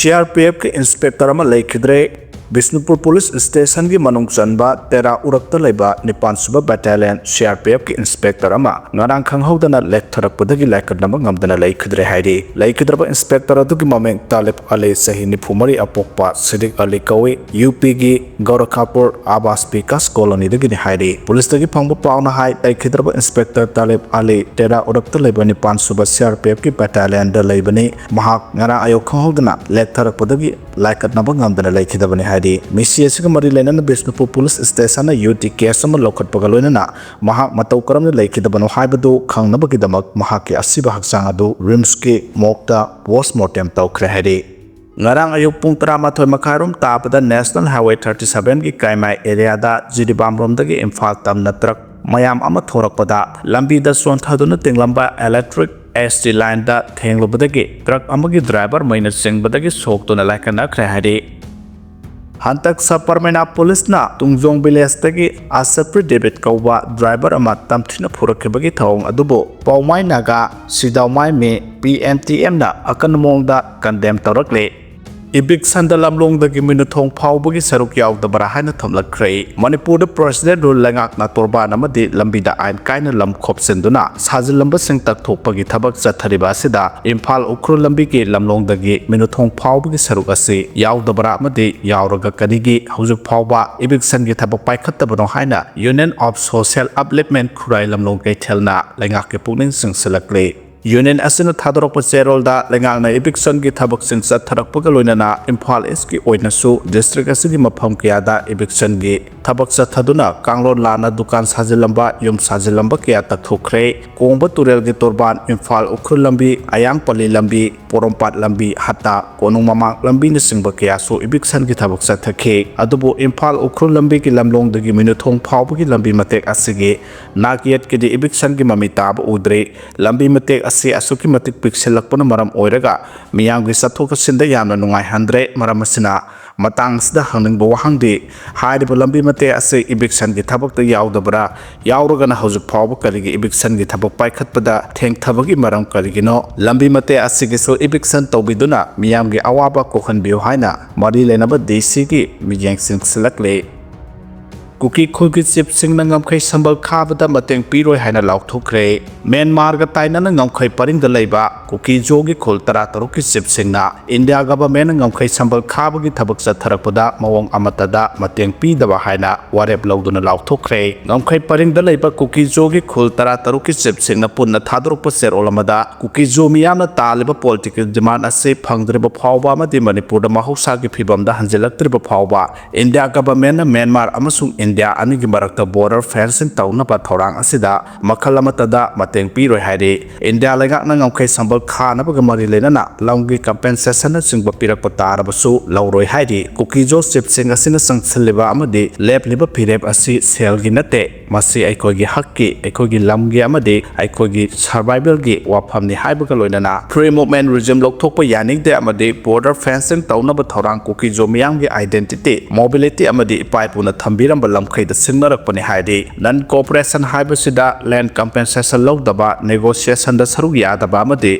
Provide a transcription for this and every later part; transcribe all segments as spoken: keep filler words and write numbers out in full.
C R P ꯑꯦꯐꯀꯤ inspector ꯑꯃ ꯂꯩꯈꯤꯗ꯭ꯔꯦ꯫ Bishnupur police ꯁ꯭ꯇꯦꯁꯟꯒꯤ ꯃꯅꯨꯡ ꯆꯟꯕ ꯇꯦꯔꯥ ꯎꯔꯛꯇ ꯂꯩꯕ ꯅꯤꯄꯥꯟ ꯁꯨꯕ ꯕꯦꯇꯥꯂꯤꯌꯟ ꯁꯤ ꯑꯥꯔ ꯄꯤ ꯑꯦꯐꯀꯤ ꯏꯟꯁꯄꯦꯛꯇꯔ ꯑꯃ ꯉꯔꯥꯡ ꯈꯪꯍꯧꯗꯅ ꯂꯦꯛꯊꯔꯛꯄꯗꯒꯤ ꯂꯥꯏꯀꯠꯅꯕ ꯉꯝꯗꯅ ꯂꯩꯈꯤꯗ꯭ꯔꯦ ꯍꯥꯏꯔꯤ꯫ ꯂꯩꯈꯤꯗ꯭ꯔꯕ ꯏꯟꯁꯄꯦꯛꯇꯔ ꯑꯗꯨꯒꯤ ꯃꯃꯤꯡ ꯇꯥꯂꯤꯕ ꯑꯂꯤ, ꯆꯍꯤ ꯅꯤꯐꯨ ꯃꯔꯤ, ꯑꯄꯣꯛꯄ ꯁꯤꯗꯤꯛ ꯑꯂꯤ ꯀꯧꯏ꯫ ꯌꯨ ꯄꯤꯒꯤ ꯒꯧꯔꯈꯥꯄꯨꯔ ꯑꯥꯕꯥꯁ ꯕꯤꯀꯥꯁ ꯀꯣꯂꯣꯅꯤꯗꯒꯤꯅꯤ ꯍꯥꯏꯔꯤ꯫ ꯄꯨꯂꯤꯁꯇꯒꯤ ꯐꯪꯕ ꯄꯥꯎꯅ ꯍꯥꯏ, ꯂꯩꯈꯤꯗ꯭ꯔꯕ ꯏꯟꯁꯄꯦꯛꯇꯔ ꯇꯥꯂꯤꯕ ꯑꯂꯤ ꯇꯦꯔꯥ ꯎꯔꯛꯇ ꯂꯩꯕ ꯅꯤꯄꯥꯟ ꯁꯨꯕ ꯁꯤ ꯑꯥꯔ ꯄꯤ ꯑꯦꯐꯀꯤ ꯕꯦꯇꯥꯂꯤꯌꯟꯗ ꯂꯩꯕꯅꯤ꯫ ꯃꯍꯥꯛ ꯉꯔꯥꯡ ꯑꯌꯨꯛ ꯈꯪꯍꯧꯗꯅ ꯂꯦꯛꯊꯔꯛꯄꯗꯒꯤ ꯂꯥꯏꯀꯠꯅꯕ ꯉꯝꯗꯅ ꯂꯩꯈꯤꯗꯕꯅꯤ ꯍꯥꯏꯔꯤ꯫ ꯃꯤꯁꯤ ꯑꯁꯤꯒ ꯃꯔꯤ ꯂꯩꯅꯅ ꯕꯤꯁꯅꯨꯄꯨꯔ ꯄꯨꯂꯤꯁ ꯁ꯭ꯇꯦꯁꯟꯅ ꯌꯨ ꯇꯤ ꯀꯦꯁ ꯑꯃ ꯂꯧꯈꯠꯄꯒ ꯂꯣꯏꯅꯅ ꯃꯍꯥꯛ ꯃꯇꯧ ꯀꯔꯝꯅ ꯂꯩꯈꯤꯗꯕꯅꯣ ꯍꯥꯏꯕꯗꯨ ꯈꯪꯅꯕꯒꯤꯗꯃꯛ ꯃꯍꯥꯛꯀꯤ ꯑꯁꯤꯕ ꯍꯛꯆꯥꯡ ꯑꯗꯨ ꯔꯤꯝꯁꯀꯤ ꯃꯣꯔꯒꯇ ꯄꯣꯁꯃꯣꯔꯇꯦꯝ ꯇꯧꯈ꯭ꯔꯦ ꯍꯥꯏꯔꯤ꯫ ꯉꯔꯥꯡ ꯑꯌꯨꯛ ꯄꯨꯡ ꯇꯔꯥꯃꯥꯊꯣꯏ ꯃꯈꯥꯏꯔꯣꯝ ꯇꯥꯕꯗ ꯅꯦꯁꯅꯦꯜ ꯍꯥꯏꯋꯦ ꯊꯥꯔꯇꯤ ꯁꯚꯦꯟꯒꯤ ꯀꯥꯏꯃꯥꯏ ꯑꯦꯔꯤꯌꯥꯗ ꯖꯤꯔꯤꯕꯥꯝꯔꯣꯝꯗꯒꯤ ꯏꯝꯐꯥꯜ ꯇꯝꯅ ꯇ꯭ꯔꯛ ꯃꯌꯥꯝ ꯑꯃ ꯊꯣꯔꯛꯄꯗ ꯂꯝꯕꯤꯗ ꯆꯣꯟꯊꯗꯨꯅ ꯇꯤꯡꯂꯝꯕ ꯏꯂꯦꯛꯇ꯭ꯔꯤꯛ ꯑꯦꯁ ꯇꯤ ꯂꯥꯏꯟꯗ ꯊꯦꯡꯂꯨꯕꯗꯒꯤ ꯇ꯭ꯔꯛ ꯑꯃꯒꯤ ꯗ꯭ꯔꯥꯏꯚꯔ ꯃꯩꯅ ꯆꯤꯡꯕꯗꯒꯤ ꯁꯣꯛꯇꯨꯅ ꯂꯥꯏꯀꯠꯅꯈ꯭ꯔꯦ ꯍꯥꯏꯔꯤ꯫ ꯍꯟꯗꯛ ꯁꯕ ꯄꯔꯃꯩꯅꯥ ꯄꯨꯂꯤꯁꯅ ꯇꯨꯡꯖꯣꯡ ꯚꯤꯂꯦꯖꯇꯒꯤ ꯑꯁꯄ꯭ꯔꯤ ꯗꯦꯕꯤꯠ ꯀꯧꯕ ꯗ꯭ꯔꯥꯏꯚꯔ ꯑꯃ ꯇꯝꯊꯤꯅ ꯐꯨꯔꯛꯈꯤꯕꯒꯤ ꯊꯧꯑꯣꯡ ꯑꯗꯨꯕꯨ ꯄꯥꯎꯃꯥꯏ ꯅꯥꯒꯥ ꯁꯤꯗꯥꯎꯃꯥꯏ ꯃꯤ ꯄꯤ ꯑꯦꯟ ꯇꯤ ꯑꯦꯝꯅ ꯑꯀꯟꯕ ꯃꯑꯣꯡꯗ ꯀꯟꯗꯦꯝ ꯇꯧꯔꯛꯂꯤ꯫ ꯏꯕꯤꯛꯁꯟꯗ ꯂꯝꯂꯣꯡꯗꯒꯤ ꯃꯤꯅꯨꯊꯣꯡ ꯐꯥꯎꯕꯒꯤ ꯁꯔꯨꯛ ꯌꯥꯎꯗꯕ꯭ꯔꯥ ꯍꯥꯏꯅ ꯊꯝꯂꯛꯈ꯭ꯔꯦ꯫ ꯃꯅꯤꯄꯨꯔꯗ ꯄ꯭ꯔꯁꯤꯗꯦꯟ ꯔꯨꯜ ꯂꯩꯉꯥꯛꯅ ꯇꯣꯔꯕꯥꯟ ꯑꯃꯗꯤ ꯂꯝꯕꯤꯗ ꯑꯥꯏꯟ ꯀꯥꯏꯅ ꯂꯝ ꯈꯣꯞꯆꯤꯟꯗꯨꯅ ꯁꯥꯖꯤꯜꯂꯝꯕꯁꯤꯡ ꯇꯛꯊꯣꯛꯄꯒꯤ ꯊꯕꯛ ꯆꯠꯊꯔꯤꯕ ꯑꯁꯤꯗ ꯏꯝꯐꯥꯜ ꯎꯈ꯭ꯔꯨꯜ ꯂꯝꯕꯤꯒꯤ ꯂꯝꯂꯣꯡꯗꯒꯤ ꯃꯤꯅꯨꯊꯣꯡ ꯐꯥꯎꯕꯒꯤ ꯁꯔꯨꯛ ꯑꯁꯤ ꯌꯥꯎꯗꯕ꯭ꯔꯥ ꯑꯃꯗꯤ ꯌꯥꯎꯔꯒ ꯀꯔꯤꯒꯤ ꯍꯧꯖꯤꯛ ꯐꯥꯎꯕ ꯏꯕꯤꯛꯁꯟꯒꯤ ꯊꯕꯛ ꯄꯥꯏꯈꯠꯇꯕꯅꯣ ꯍꯥꯏꯅ Union of Social Upliftment ꯈꯨꯔꯥꯏ ꯂꯝꯂꯣꯡ ꯀꯩꯊꯦꯜꯅ ꯂꯩꯉꯥꯛꯀꯤ ꯄꯨꯛꯅꯤꯡ ꯆꯤꯡꯁꯤꯜꯂꯛꯂꯤ꯫ ꯌꯨꯅꯤꯌꯟ ꯑꯁꯤꯅ ꯊꯥꯗꯣꯔꯛꯄ ꯆꯦꯔꯣꯜꯗ ꯂꯩꯉꯥꯛꯅ ꯏꯕꯤꯛꯁꯟꯒꯤ ꯊꯕꯛꯁꯤꯡ ꯆꯠꯊꯔꯛꯄꯒ ꯂꯣꯏꯅꯅ ꯏꯝꯐꯥꯜ ꯏꯁꯀꯤ ꯑꯣꯏꯅꯁꯨ ꯗꯤꯁꯇ꯭ꯔꯤꯛ ꯑꯁꯤꯒꯤ ꯃꯐꯝ ꯀꯌꯥꯗ ꯏꯕꯤꯛꯁꯟꯒꯤ ꯊꯕꯛ ꯆꯠꯊꯗꯨꯅ ꯀꯥꯡꯂꯣꯟ ꯂꯥꯟꯅ ꯗꯨꯀꯥꯟ ꯁꯥꯖꯤꯜꯂꯝꯕ, ꯌꯨꯝ ꯁꯥꯖꯤꯜꯂꯝꯕ ꯀꯌꯥ ꯇꯛꯊꯣꯛꯈ꯭ꯔꯦ꯫ ꯀꯣꯡꯕ ꯇꯨꯔꯦꯜꯒꯤ ꯇꯣꯔꯕꯥꯟ, ꯏꯝꯐꯥꯜ ꯎꯈ꯭ꯔꯨꯜ ꯂꯝꯕꯤ, ꯑꯌꯥꯡꯄꯜꯂꯤ ꯂꯝꯕꯤ, ꯄꯣꯔꯣꯝꯄꯥꯠ ꯂꯝꯕꯤ, ꯍꯠꯇꯥ, ꯀꯣꯅꯨꯡ ꯃꯃꯥꯡ ꯂꯝꯕꯤꯅꯆꯤꯡꯕ ꯀꯌꯥꯁꯨ ꯏꯕꯤꯛꯁꯟꯒꯤ ꯊꯕꯛ ꯆꯠꯊꯈꯤ꯫ ꯑꯗꯨꯕꯨ ꯏꯝꯐꯥꯜ ꯎꯈ꯭ꯔꯨꯜ ꯂꯝꯕꯤꯒꯤ ꯂꯝꯂꯣꯡꯗꯒꯤ ꯃꯤꯅꯨꯊꯣꯡ ꯐꯥꯎꯕꯒꯤ ꯂꯝꯕꯤ ꯃꯇꯦꯛ ꯑꯁꯤꯒꯤ ꯅꯥꯛ ꯌꯦꯠꯀꯤꯗꯤ ꯏꯕꯤꯛꯁꯟꯒꯤ ꯃꯃꯤ ꯇꯥꯕ ꯎꯗ꯭ꯔꯤ꯫ ꯂꯝꯕꯤ ꯃꯇꯦꯛ ꯑꯁꯤ ꯑꯁꯨꯛꯀꯤ ꯃꯇꯤꯛ ꯄꯤꯛꯁꯤꯜꯂꯛꯄꯅ ꯃꯔꯝ ꯑꯣꯏꯔꯒ ꯃꯤꯌꯥꯝꯒꯤ ꯆꯠꯊꯣꯛ ꯆꯠꯁꯤꯟꯗ ꯌꯥꯝꯅ ꯅꯨꯡꯉꯥꯏꯍꯟꯗ꯭ꯔꯦ꯫ ꯃꯔꯝ ꯑꯁꯤꯅ ꯃꯇꯥꯡ ꯑꯁꯤꯗ ꯍꯪꯅꯤꯡꯕ ꯋꯥꯍꯪꯗꯤ, ꯍꯥꯏꯔꯤꯕ ꯂꯝꯕꯤ ꯃꯇꯦꯛ ꯑꯁꯤ ꯏꯚꯤꯛꯁꯟꯒꯤ ꯊꯕꯛꯇ ꯌꯥꯎꯗꯕ꯭ꯔꯥ? ꯌꯥꯎꯔꯒꯅ ꯍꯧꯖꯤꯛ ꯐꯥꯎꯕ ꯀꯔꯤꯒꯤ ꯏꯚꯤꯛꯁꯟꯒꯤ ꯊꯕꯛ ꯄꯥꯏꯈꯠꯄꯗ ꯊꯦꯡꯊꯕꯒꯤ ꯃꯔꯝ ꯀꯔꯤꯒꯤꯅꯣ? ꯂꯝꯕꯤ ꯃꯇꯦꯛ ꯑꯁꯤꯒꯤꯁꯨ ꯏꯚꯤꯛꯁꯟ ꯇꯧꯕꯤꯗꯨꯅ ꯃꯤꯌꯥꯝꯒꯤ ꯑꯋꯥꯕ ꯀꯣꯛꯍꯟꯕꯤꯌꯨ ꯍꯥꯏꯅ ꯃꯔꯤ ꯂꯩꯅꯕ ꯗꯤ ꯁꯤꯒꯤ ꯃꯤꯠꯌꯦꯡ ꯆꯤꯡꯁꯤꯜꯂꯛꯂꯤ꯫ ꯀꯨꯀꯤ ꯈꯨꯜꯒꯤ ꯆꯤꯞꯁꯤꯡꯅ ꯉꯝꯈꯩ ꯁꯝꯕꯜ ꯈꯥꯕꯗ ꯃꯇꯦꯡ ꯄꯤꯔꯣꯏ ꯍꯥꯏꯅ ꯂꯥꯎꯊꯣꯛꯈ꯭ꯔꯦ꯫ ꯃ꯭ꯌꯥꯟꯃꯥꯔꯒ ꯇꯥꯏꯅꯅ ꯉꯝꯈꯩ ꯄꯔꯤꯡꯗ ꯂꯩꯕ ꯀꯨꯀꯤ ꯖꯣꯒꯤ ꯈꯨꯜ ꯇꯔꯥ ꯇꯔꯨꯛꯀꯤ ꯆꯤꯞꯁꯤꯡꯅ ꯏꯟꯗꯤꯌꯥ ꯒꯚꯔꯟꯃꯦꯟꯠꯅ ꯉꯝꯈꯩ ꯁꯝꯕꯜ ꯈꯥꯕꯒꯤ ꯊꯕꯛ ꯆꯠꯊꯔꯛꯄꯗ ꯃꯑꯣꯡ ꯑꯃꯠꯇꯗ ꯃꯇꯦꯡ ꯄꯤꯗꯕ ꯍꯥꯏꯅ ꯋꯥꯔꯦꯞ ꯂꯧꯗꯨꯅ ꯂꯥꯎꯊꯣꯛꯈ꯭ꯔꯦ꯫ ꯉꯝꯈꯩ ꯄꯔꯤꯡꯗ ꯂꯩꯕ ꯀꯨꯀꯤ ꯖꯣꯒꯤ ꯈꯨꯜ ꯇꯔꯥ ꯇꯔꯨꯛꯀꯤ ꯆꯤꯞꯁꯤꯡꯅ ꯄꯨꯟꯅ ꯊꯥꯗꯣꯔꯛꯄ ꯆꯦꯔꯣꯜ ꯑꯃꯗ ꯀꯨꯀꯤ ꯖꯣ ꯃꯤꯌꯥꯝꯅ ꯇꯥꯜꯂꯤꯕ ꯄꯣꯂꯤꯇꯤꯀꯦꯜ ꯗꯤꯃꯥꯟ ꯑꯁꯤ ꯐꯪꯗ꯭ꯔꯤꯕ ꯐꯥꯎꯕ ꯑꯃꯗꯤ ꯃꯅꯤꯄꯨꯔꯗ ꯃꯍꯧꯁꯥꯒꯤ ꯐꯤꯕꯝꯗ ꯍꯟꯖꯤꯜꯂꯛꯇ꯭ꯔꯤꯕ ꯐꯥꯎꯕ ꯏꯟꯗꯤꯌꯥ ꯒꯚꯔꯟꯃꯦꯟꯠꯅ ꯃ꯭ꯌꯥꯟꯃꯥꯔ ꯑꯃꯁꯨꯡ ꯏꯟꯗꯤꯌꯥ ꯑꯅꯤꯒꯤ ꯃꯔꯛꯇ ꯕꯣꯔꯗꯔ ꯐꯦꯟꯁꯤꯡ ꯇꯧꯅꯕ ꯊꯧꯔꯥꯡ ꯑꯁꯤꯗ ꯃꯈꯜ ꯑꯃꯠꯇꯗ ꯃꯇꯦꯡ ꯄꯤꯔꯣꯏ ꯍꯥꯏꯔꯤ꯫ ꯏꯟꯗꯤꯌꯥ ꯂꯩꯉꯥꯛꯅ ꯉꯝꯈꯩ ꯁꯝꯕꯜ ꯈꯥꯅꯕꯒ ꯃꯔꯤ ꯂꯩꯅꯅ ꯂꯝꯒꯤ ꯀꯝꯄꯦꯟꯁꯦꯁꯟꯅꯆꯤꯡꯕ ꯄꯤꯔꯛꯄ ꯇꯥꯔꯕꯁꯨ ꯂꯧꯔꯣꯏ ꯍꯥꯏꯔꯤ꯫ ꯀꯨꯀꯤ ꯖꯣ ꯆꯤꯞꯁꯤꯡ ꯑꯁꯤꯅ ꯆꯪꯁꯤꯜꯂꯤꯕ ꯑꯃꯗꯤ ꯂꯦꯞꯂꯤꯕ ꯐꯤꯔꯦꯞ ꯑꯁꯤ ꯁꯦꯜꯒꯤ ꯅꯠꯇꯦ, ꯃꯁꯤ ꯑꯩꯈꯣꯏꯒꯤ ꯍꯛꯀꯤ, ꯑꯩꯈꯣꯏꯒꯤ ꯂꯝꯒꯤ ꯑꯃꯗꯤ ꯑꯩꯈꯣꯏꯒꯤ ꯁꯔꯚꯥꯏꯚꯦꯜꯒꯤ ꯋꯥꯐꯝꯅꯤ ꯍꯥꯏꯕꯒ ꯂꯣꯏꯅꯅ ꯐ꯭ꯔꯤ ꯃꯨꯚꯃꯦꯟꯠ ꯔꯤꯖꯤꯝ ꯂꯧꯊꯣꯛꯄ ꯌꯥꯅꯤꯡꯗꯦ ꯑꯃꯗꯤ ꯕꯣꯔꯗꯔ ꯐꯦꯟꯁꯤꯡ ꯇꯧꯅꯕ ꯊꯧꯔꯥꯡ ꯀꯨꯀꯤ ꯖꯣ ꯃꯤꯌꯥꯝꯒꯤ ꯑꯥꯏꯗꯦꯟꯇꯤꯇꯤ, ꯃꯣꯕꯤꯂꯤꯇꯤ ꯑꯃꯗꯤ ꯏꯄꯥ ꯏꯄꯨꯅ ꯊꯝꯕꯤꯔꯝꯕ ꯂꯝꯈꯩꯗ ꯁꯤꯡꯅꯔꯛꯄꯅꯤ ꯍꯥꯏꯔꯗꯤ ꯅꯟ ꯀꯣꯑꯣꯄꯔꯦꯁꯟ ꯍꯥꯏꯕꯁꯤꯗ ꯂꯦꯟꯗ ꯀꯝꯄꯦꯟꯁꯦꯁꯟ ꯂꯧꯗꯕ, ꯅꯦꯒꯣꯁꯤꯌꯦꯁꯟꯗ ꯁꯔꯨꯛ ꯌꯥꯗꯕ ꯑꯃꯗꯤ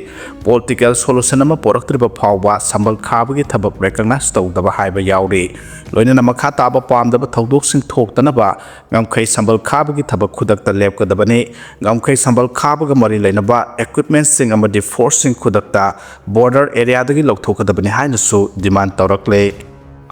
ꯄꯣꯂꯤꯇꯤꯀꯦꯜ ꯁꯣꯂꯨꯁꯟ ꯑꯃ ꯄꯨꯔꯛꯇ꯭ꯔꯤꯕ ꯐꯥꯎꯕ ꯁꯝꯕꯜ ꯈꯥꯕꯒꯤ ꯊꯕꯛ ꯔꯦꯀꯒꯅꯥꯏꯖ ꯇꯧꯗꯕ ꯍꯥꯏꯕ ꯌꯥꯎꯔꯤ꯫ ꯂꯣꯏꯅꯅ ꯃꯈꯥ ꯇꯥꯕ ꯄꯥꯝꯗꯕ ꯊꯧꯗꯣꯛꯁꯤꯡ ꯊꯣꯛꯇꯅꯕ ꯉꯝꯈꯩ ꯁꯝꯕꯜ ꯈꯥꯕꯒꯤ ꯊꯕꯛ ꯈꯨꯗꯛꯇ ꯂꯦꯞꯀꯗꯕꯅꯤ꯫ ꯉꯝꯈꯩ ꯁꯝꯕꯜ ꯈꯥꯕꯒ ꯃꯔꯤ ꯂꯩꯅꯕ ꯏꯀ꯭ꯋꯤꯞꯃꯦꯟꯠꯁꯤꯡ ꯑꯃꯗꯤ ꯐꯣꯔꯁꯁꯤꯡ ꯈꯨꯗꯛꯇ ꯕꯣꯔꯗꯔ ꯑꯦꯔꯤꯌꯥꯗꯒꯤ ꯂꯧꯊꯣꯛꯀꯗꯕꯅꯤ ꯍꯥꯏꯅꯁꯨ ꯗꯤꯃꯥꯟ ꯇꯧꯔꯛꯂꯦ꯫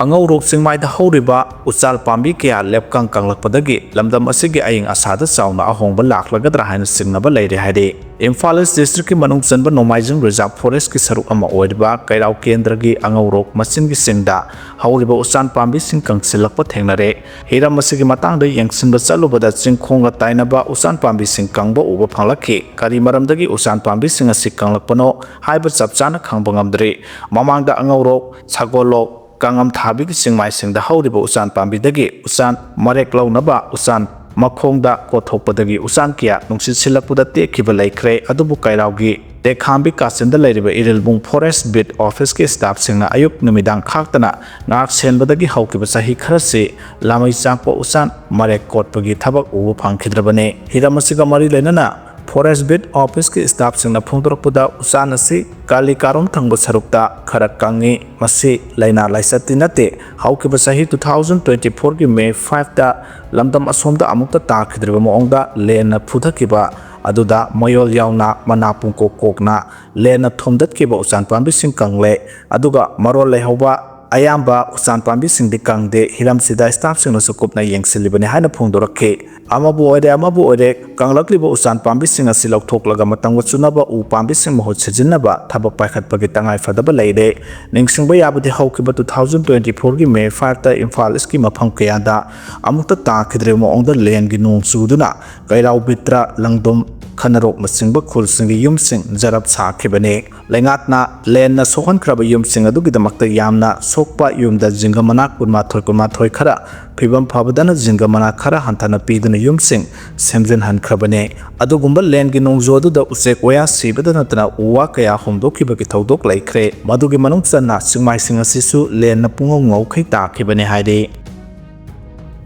ꯑꯉꯧꯔꯣꯛ ꯆꯤꯡꯃꯥꯏꯗ ꯍꯧꯔꯤꯕ ꯎꯆꯥꯜ ꯄꯥꯝꯕꯤ ꯀꯌꯥ ꯂꯦꯞꯀꯪ ꯀꯪꯂꯛꯄꯗꯒꯤ ꯂꯝꯗꯝ ꯑꯁꯤꯒꯤ ꯑꯏꯪ ꯑꯁꯥꯗ ꯆꯥꯎꯅ ꯑꯍꯣꯡꯕ ꯂꯥꯛꯂꯒꯗ꯭ꯔꯥ ꯍꯥꯏꯅ ꯆꯤꯡꯅꯕ ꯂꯩꯔꯦ ꯍꯥꯏꯔꯤ꯫ ꯏꯝꯐꯥꯜ ꯏꯁ ꯗꯤꯁꯇ꯭ꯔꯤꯛꯀꯤ ꯃꯅꯨꯡ ꯆꯟꯕ ꯅꯣꯡꯃꯥꯏꯖꯤꯡ ꯔꯤꯖꯥꯔꯚ ꯐꯣꯔꯦꯁ꯭ꯠꯀꯤ ꯁꯔꯨꯛ ꯑꯃ ꯑꯣꯏꯔꯤꯕ ꯀꯩꯔꯥꯎ ꯀꯦꯟꯗ꯭ꯔꯒꯤ ꯑꯉꯧꯔꯣꯛ ꯃꯆꯤꯟꯒꯤ ꯆꯤꯡꯗ ꯍꯧꯔꯤꯕ ꯎꯆꯥꯟ ꯄꯥꯝꯕꯤꯁꯤꯡ ꯀꯪꯁꯤꯜꯂꯛꯄ ꯊꯦꯡꯅꯔꯦ꯫ ꯍꯤꯔꯝ ꯑꯁꯤꯒꯤ ꯃꯇꯥꯡꯗ ꯌꯦꯡꯁꯤꯟꯕ ꯆꯠꯂꯨꯕꯗ ꯆꯤꯡꯈꯣꯡꯒ ꯇꯥꯏꯅꯕ ꯎꯆꯥꯟ ꯄꯥꯝꯕꯤꯁꯤꯡ ꯀꯪꯕ ꯎꯕ ꯐꯪꯂꯛꯈꯤ꯫ ꯀꯔꯤ ꯃꯔꯝꯗꯒꯤ ꯎꯆꯥꯟ ꯄꯥꯝꯕꯤꯁꯤꯡ ꯑꯁꯤ ꯀꯪꯂꯛꯄꯅꯣ ꯍꯥꯏꯕ ꯆꯞ ꯆꯥꯅ ꯈꯪꯕ ꯉꯝꯗ꯭ꯔꯤ꯫ ꯃꯃꯥꯡꯗ ꯑꯉꯧꯔꯣꯛ, ꯁꯒꯣꯜꯂꯣꯛ, ꯀꯥꯉꯝ ꯊꯥꯕꯤꯒꯤ ꯆꯤꯡꯃꯥꯏꯁꯤꯡꯗ ꯍꯧꯔꯤꯕ ꯎꯆꯥꯟ ꯄꯥꯝꯕꯤꯗꯒꯤ ꯎꯆꯥꯟ ꯃꯔꯦꯛ ꯂꯧꯅꯕ ꯎꯆꯥꯟ ꯃꯈꯣꯡꯗ ꯀꯣꯊꯣꯛꯄꯗꯒꯤ ꯎꯆꯥꯟ ꯀꯌꯥ ꯅꯨꯡꯁꯤꯠ ꯁꯤꯜꯂꯛꯄꯗ ꯇꯦꯛꯈꯤꯕ ꯂꯩꯈ꯭ꯔꯦ꯫ ꯑꯗꯨꯕꯨ ꯀꯩꯔꯥꯎꯒꯤ ꯇꯦꯈꯥꯝꯕꯤ ꯀꯥꯆꯤꯟꯗ ꯂꯩꯔꯤꯕ ꯏꯔꯤꯜꯕꯨꯡ ꯐꯣꯔꯦꯁ ꯕꯤꯠ ꯑꯣꯐꯤꯁꯀꯤ ꯁ꯭ꯇꯥꯐꯁꯤꯡꯅ ꯑꯌꯨꯛ ꯅꯨꯃꯤꯗꯥꯡ ꯈꯥꯛꯇꯅ ꯉꯥꯛ ꯁꯦꯟꯕꯗꯒꯤ ꯍꯧꯈꯤꯕ ꯆꯍꯤ ꯈꯔꯁꯤ ꯂꯥꯃꯩ ꯆꯥꯛꯄ ꯎꯆꯥꯟ ꯃꯔꯦꯛ ꯀꯣꯠꯄꯒꯤ ꯊꯕꯛ ꯎꯕ ꯐꯪꯈꯤꯗ꯭ꯔꯕꯅꯤ꯫ ꯍꯤꯔꯝ ꯑꯁꯤꯒ ꯃꯔꯤ ꯂꯩꯅꯅ ꯐꯣꯔꯦꯁ ꯕꯤꯠ ꯑꯣꯐꯤꯁꯀꯤ ꯁ꯭ꯇꯥꯐꯁꯤꯡꯅ ꯐꯣꯡꯗꯣꯔꯛꯄꯗ, ꯎꯆꯥꯟ ꯑꯁꯤ ꯀꯥꯂꯤ ꯀꯥꯔꯣꯝ ꯊꯪꯕ ꯁꯔꯨꯛꯇ ꯈꯔ ꯀꯪꯉꯤ꯫ ꯃꯁꯤ ꯂꯥꯏꯅꯥ ꯂꯥꯏꯆꯠꯇꯤ ꯅꯠꯇꯦ꯫ ꯍꯧꯈꯤꯕ ꯆꯍꯤ two thousand twenty fourꯒꯤ May fiveꯇ ꯂꯝꯗꯝ ꯑꯁꯣꯝꯗ ꯑꯃꯨꯛꯇ ꯇꯥꯈꯤꯗ꯭ꯔꯤꯕ ꯃꯑꯣꯡꯗ ꯂꯦꯟꯅ ꯐꯨꯊꯈꯤꯕ ꯑꯗꯨꯗ ꯃꯌꯣꯜ ꯌꯥꯎꯅ ꯃꯅꯥ ꯄꯨꯡꯀꯣꯛ ꯀꯣꯛꯅ ꯂꯦꯟꯅ ꯊꯣꯝꯗꯠꯈꯤꯕ ꯎꯆꯥꯟ ꯄꯥꯝꯕꯤꯁꯤꯡ ꯀꯪꯂꯦ꯫ ꯑꯗꯨꯒ ꯃꯔꯣꯜ ꯂꯩꯍꯧꯕ ꯑꯌꯥꯝꯕ ꯎꯆꯥꯟ ꯄꯥꯝꯕꯤꯁꯤꯡꯗꯤ ꯀꯪꯗꯦ꯫ ꯍꯤꯔꯝꯁꯤꯗ ꯁ꯭ꯇꯥꯐꯁꯤꯡꯅꯁꯨ ꯀꯨꯞꯅ ꯌꯦꯡꯁꯤꯜꯂꯤꯕꯅꯤ ꯍꯥꯏꯅ ꯐꯣꯡꯗꯣꯔꯛꯈꯤ꯫ ꯑꯃꯕꯨ ꯑꯣꯏꯔꯦ, ꯑꯃꯕꯨ ꯑꯣꯏꯔꯦ, ꯀꯪꯂꯛꯂꯤꯕ ꯎꯆꯥꯟ ꯄꯥꯝꯕꯤꯁꯤꯡ ꯑꯁꯤ ꯂꯧꯊꯣꯛꯂꯒ ꯃꯇꯝꯒ ꯆꯨꯅꯕ ꯎ ꯄꯥꯝꯕꯤꯁꯤꯡ ꯃꯍꯨꯠ ꯁꯤꯖꯤꯟꯅꯕ ꯊꯕꯛ ꯄꯥꯏꯈꯠꯄꯒꯤ ꯇꯉꯥꯏ ꯐꯗꯕ ꯂꯩꯔꯦ꯫ ꯅꯤꯡꯁꯤꯡꯕ ꯌꯥꯕꯗꯤ, ꯍꯧꯈꯤꯕ two thousand twenty fourꯒꯤ May fiveꯇ Imphal ꯏꯁꯀꯤ ꯃꯐꯝ ꯀꯌꯥꯗ ꯑꯃꯨꯛꯇ ꯇꯥꯈꯤꯗ꯭ꯔꯤꯕ ꯃꯑꯣꯡꯗ ꯂꯦꯟꯒꯤ ꯅꯣꯡ ꯆꯨꯗꯨꯅ ꯀꯩꯔꯥꯎ ꯕꯤꯠꯇ꯭ꯔ, ꯂꯪꯗꯨꯝ, ꯈꯅꯔꯣꯛ ꯃꯆꯤꯡꯕ ꯈꯨꯜꯁꯤꯡꯒꯤ ꯌꯨꯝꯁꯤꯡ ꯖꯔꯞ ꯁꯥꯈꯤꯕꯅꯤ꯫ ꯂꯩꯉꯥꯛꯅ ꯂꯦꯟꯅ ꯁꯣꯛꯍꯟꯈ꯭ꯔꯕ ꯌꯨꯝꯁꯤꯡ ꯑꯗꯨꯒꯤꯗꯃꯛꯇ ꯌꯥꯝꯅ ꯁꯣꯛꯄ ꯌꯨꯝꯗ ꯖꯤꯡꯒ ꯃꯅꯥ ꯀꯨꯟꯃꯥꯊꯣꯏ, ꯀꯨꯟꯃꯥꯊꯣꯏ ꯈꯔ, ꯐꯤꯕꯝ ꯐꯕꯗꯅ ꯖꯤꯡꯒ ꯃꯅꯥ ꯈꯔ ꯍꯟꯊꯅ ꯄꯤꯗꯨꯅ ꯌꯨꯝꯁꯤꯡ ꯁꯦꯝꯖꯤꯟꯍꯟꯈ꯭ꯔꯕꯅꯤ꯫ ꯑꯗꯨꯒꯨꯝꯕ ꯂꯦꯟꯒꯤ ꯅꯣꯡꯖꯨ ꯑꯗꯨꯗ ꯎꯆꯦꯛ ꯋꯥꯌꯥ ꯁꯤꯕꯗ ꯅꯠꯇꯅ ꯎ ꯋꯥ ꯀꯌꯥ ꯍꯣꯡꯗꯣꯛꯈꯤꯕꯒꯤ ꯊꯧꯗꯣꯛ ꯂꯩꯈ꯭ꯔꯦ꯫ ꯃꯗꯨꯒꯤ ꯃꯅꯨꯡ ꯆꯟꯅ ꯆꯤꯡꯃꯥꯏꯁꯤꯡ ꯑꯁꯤꯁꯨ ꯂꯦꯟꯅ ꯄꯨꯡꯉꯧ ꯉꯧꯈꯩ ꯇꯥꯈꯤꯕꯅꯤ ꯍꯥꯏꯔꯤ꯫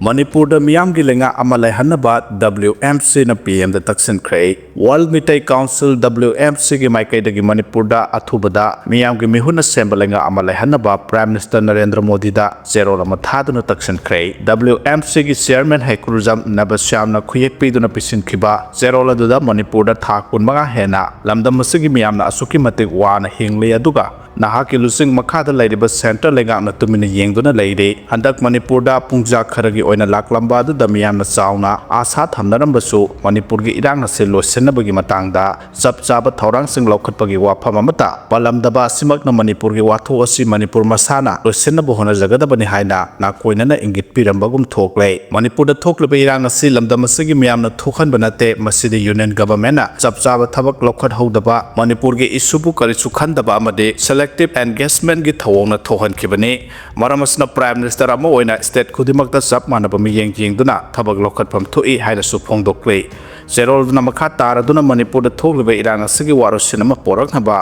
ꯃꯅꯤꯄꯨꯔꯗ ꯃꯤꯌꯥꯝꯒꯤ ꯂꯩꯉꯥꯛ ꯑꯃ ꯂꯩꯍꯟꯅꯕ WMCꯅ PMꯗ ꯇꯛꯁꯤꯟꯈ꯭ꯔꯦ꯫ World Meitei Council, WMCꯒꯤ ꯃꯥꯏꯀꯩꯗꯒꯤ ꯃꯅꯤꯄꯨꯔꯗ ꯑꯊꯨꯕꯗ ꯃꯤꯌꯥꯝꯒꯤ ꯃꯤꯍꯨꯠꯅ ꯁꯦꯝꯕ ꯂꯩꯉꯥꯛ ꯑꯃ ꯂꯩꯍꯟꯅꯕ Prime Minister ꯅꯔꯦꯟꯗ꯭ꯔ ꯃꯣꯗꯤꯗ ꯆꯦꯔꯣꯜ ꯑꯃ ꯊꯥꯗꯨꯅ ꯇꯛꯁꯤꯟꯈ꯭ꯔꯦ꯫ WMCꯒꯤ chairman ꯍꯩꯀ꯭ꯔꯨꯖꯝ ꯅꯕꯁ꯭ꯌꯥꯝꯅ ꯈꯨꯌꯦꯛ ꯄꯤꯗꯨꯅ ꯄꯤꯁꯤꯟꯈꯤꯕ ꯆꯦꯔꯣꯜ ꯑꯗꯨꯗ ꯃꯅꯤꯄꯨꯔꯗ ꯊꯥ ꯀꯨꯟꯃꯉꯥ ꯍꯦꯟꯅ ꯂꯝꯗꯝ ꯑꯁꯤꯒꯤ ꯃꯤꯌꯥꯝꯅ ꯑꯁꯨꯛꯀꯤ ꯃꯇꯤꯛ ꯋꯥꯅ ꯍꯤꯡꯂꯤ, ꯑꯗꯨꯒ ꯅꯍꯥꯛꯀꯤ ꯂꯨꯆꯤꯡ ꯃꯈꯥꯗ ꯂꯩꯔꯤꯕ centre ꯂꯩꯉꯥꯛꯅ ꯇꯨꯃꯤꯟꯅ ꯌꯦꯡꯗꯨꯅ ꯂꯩꯔꯤ꯫ ꯍꯟꯗꯛ ꯃꯅꯤꯄꯨꯔꯗ ꯄꯨꯡꯖꯥ ꯈꯔꯒꯤ ꯑꯣꯏꯅ ꯂꯥꯛꯂꯝꯕ ꯑꯗꯨꯗ ꯃꯤꯌꯥꯝꯅ ꯆꯥꯎꯅ ꯑꯥꯁꯥ ꯊꯝꯅꯔꯝꯕꯁꯨ, ꯃꯅꯤꯄꯨꯔꯒꯤ ꯏꯔꯥꯡ ꯑꯁꯤ ꯂꯣꯏꯁꯤꯟꯅꯕꯒꯤ ꯃꯇꯥꯡꯗ ꯆꯞ ꯆꯥꯕ ꯊꯧꯔꯥꯡꯁꯤꯡ ꯂꯧꯈꯠꯄꯒꯤ ꯋꯥꯐꯝ ꯑꯃꯠꯇ ꯄꯜꯂꯝꯗꯕ ꯑꯁꯤꯃꯛꯅ ꯃꯅꯤꯄꯨꯔꯒꯤ ꯋꯥꯊꯣꯛ ꯑꯁꯤ ꯃꯅꯤꯄꯨꯔ ꯃꯁꯥꯅ ꯂꯣꯏꯁꯤꯟꯅꯕ ꯍꯣꯠꯅꯖꯒꯗꯕꯅꯤ ꯍꯥꯏꯅ ꯅꯥꯀꯣꯏꯅꯅ ꯏꯪꯒꯤꯠ ꯄꯤꯔꯝꯕꯒꯨꯝ ꯊꯣꯛꯂꯦ꯫ ꯃꯅꯤꯄꯨꯔꯗ ꯊꯣꯛꯂꯤꯕ ꯏꯔꯥꯡ ꯑꯁꯤ ꯂꯝꯗꯝ ꯑꯁꯤꯒꯤ ꯃꯤꯌꯥꯝꯅ ꯊꯣꯛꯍꯟꯕ ꯅꯠꯇꯦ, ꯃꯁꯤꯗꯤ Union Governmentꯅ ꯆꯞ ꯆꯥꯕ ꯊꯕꯛ ꯂꯧꯈꯠꯍꯧꯗꯕ, ꯃꯅꯤꯄꯨꯔꯒꯤ issueꯕꯨ ꯀꯔꯤꯁꯨ ꯈꯟꯗꯕ ꯑꯃꯗꯤ ꯑꯦꯛꯇꯤꯚ ꯑꯦꯡꯒꯦꯖꯃꯦꯟꯒꯤ ꯊꯧꯑꯣꯡꯅ ꯊꯣꯛꯍꯟꯈꯤꯕꯅꯤ꯫ ꯃꯔꯝ ꯑꯁꯤꯅ Prime Minister ꯑꯃ ꯑꯣꯏꯅ state ꯈꯨꯗꯤꯡꯃꯛꯇ ꯆꯞ ꯃꯥꯟꯅꯕ ꯃꯤꯠꯌꯦꯡ ꯌꯦꯡꯗꯨꯅ ꯊꯕꯛ ꯂꯧꯈꯠꯐꯝ ꯊꯣꯛꯏ ꯍꯥꯏꯅꯁꯨ ꯐꯣꯡꯗꯣꯛꯂꯤ꯫ ꯆꯦꯔꯣꯜꯗꯨꯅ ꯃꯈꯥ ꯇꯥꯔꯗꯨꯅ ꯃꯅꯤꯄꯨꯔꯗ ꯊꯣꯛꯂꯤꯕ ꯏꯔꯥꯡ ꯑꯁꯤꯒꯤ ꯋꯥꯔꯣꯏꯁꯤꯟ ꯑꯃ ꯄꯣꯔꯛꯅꯕ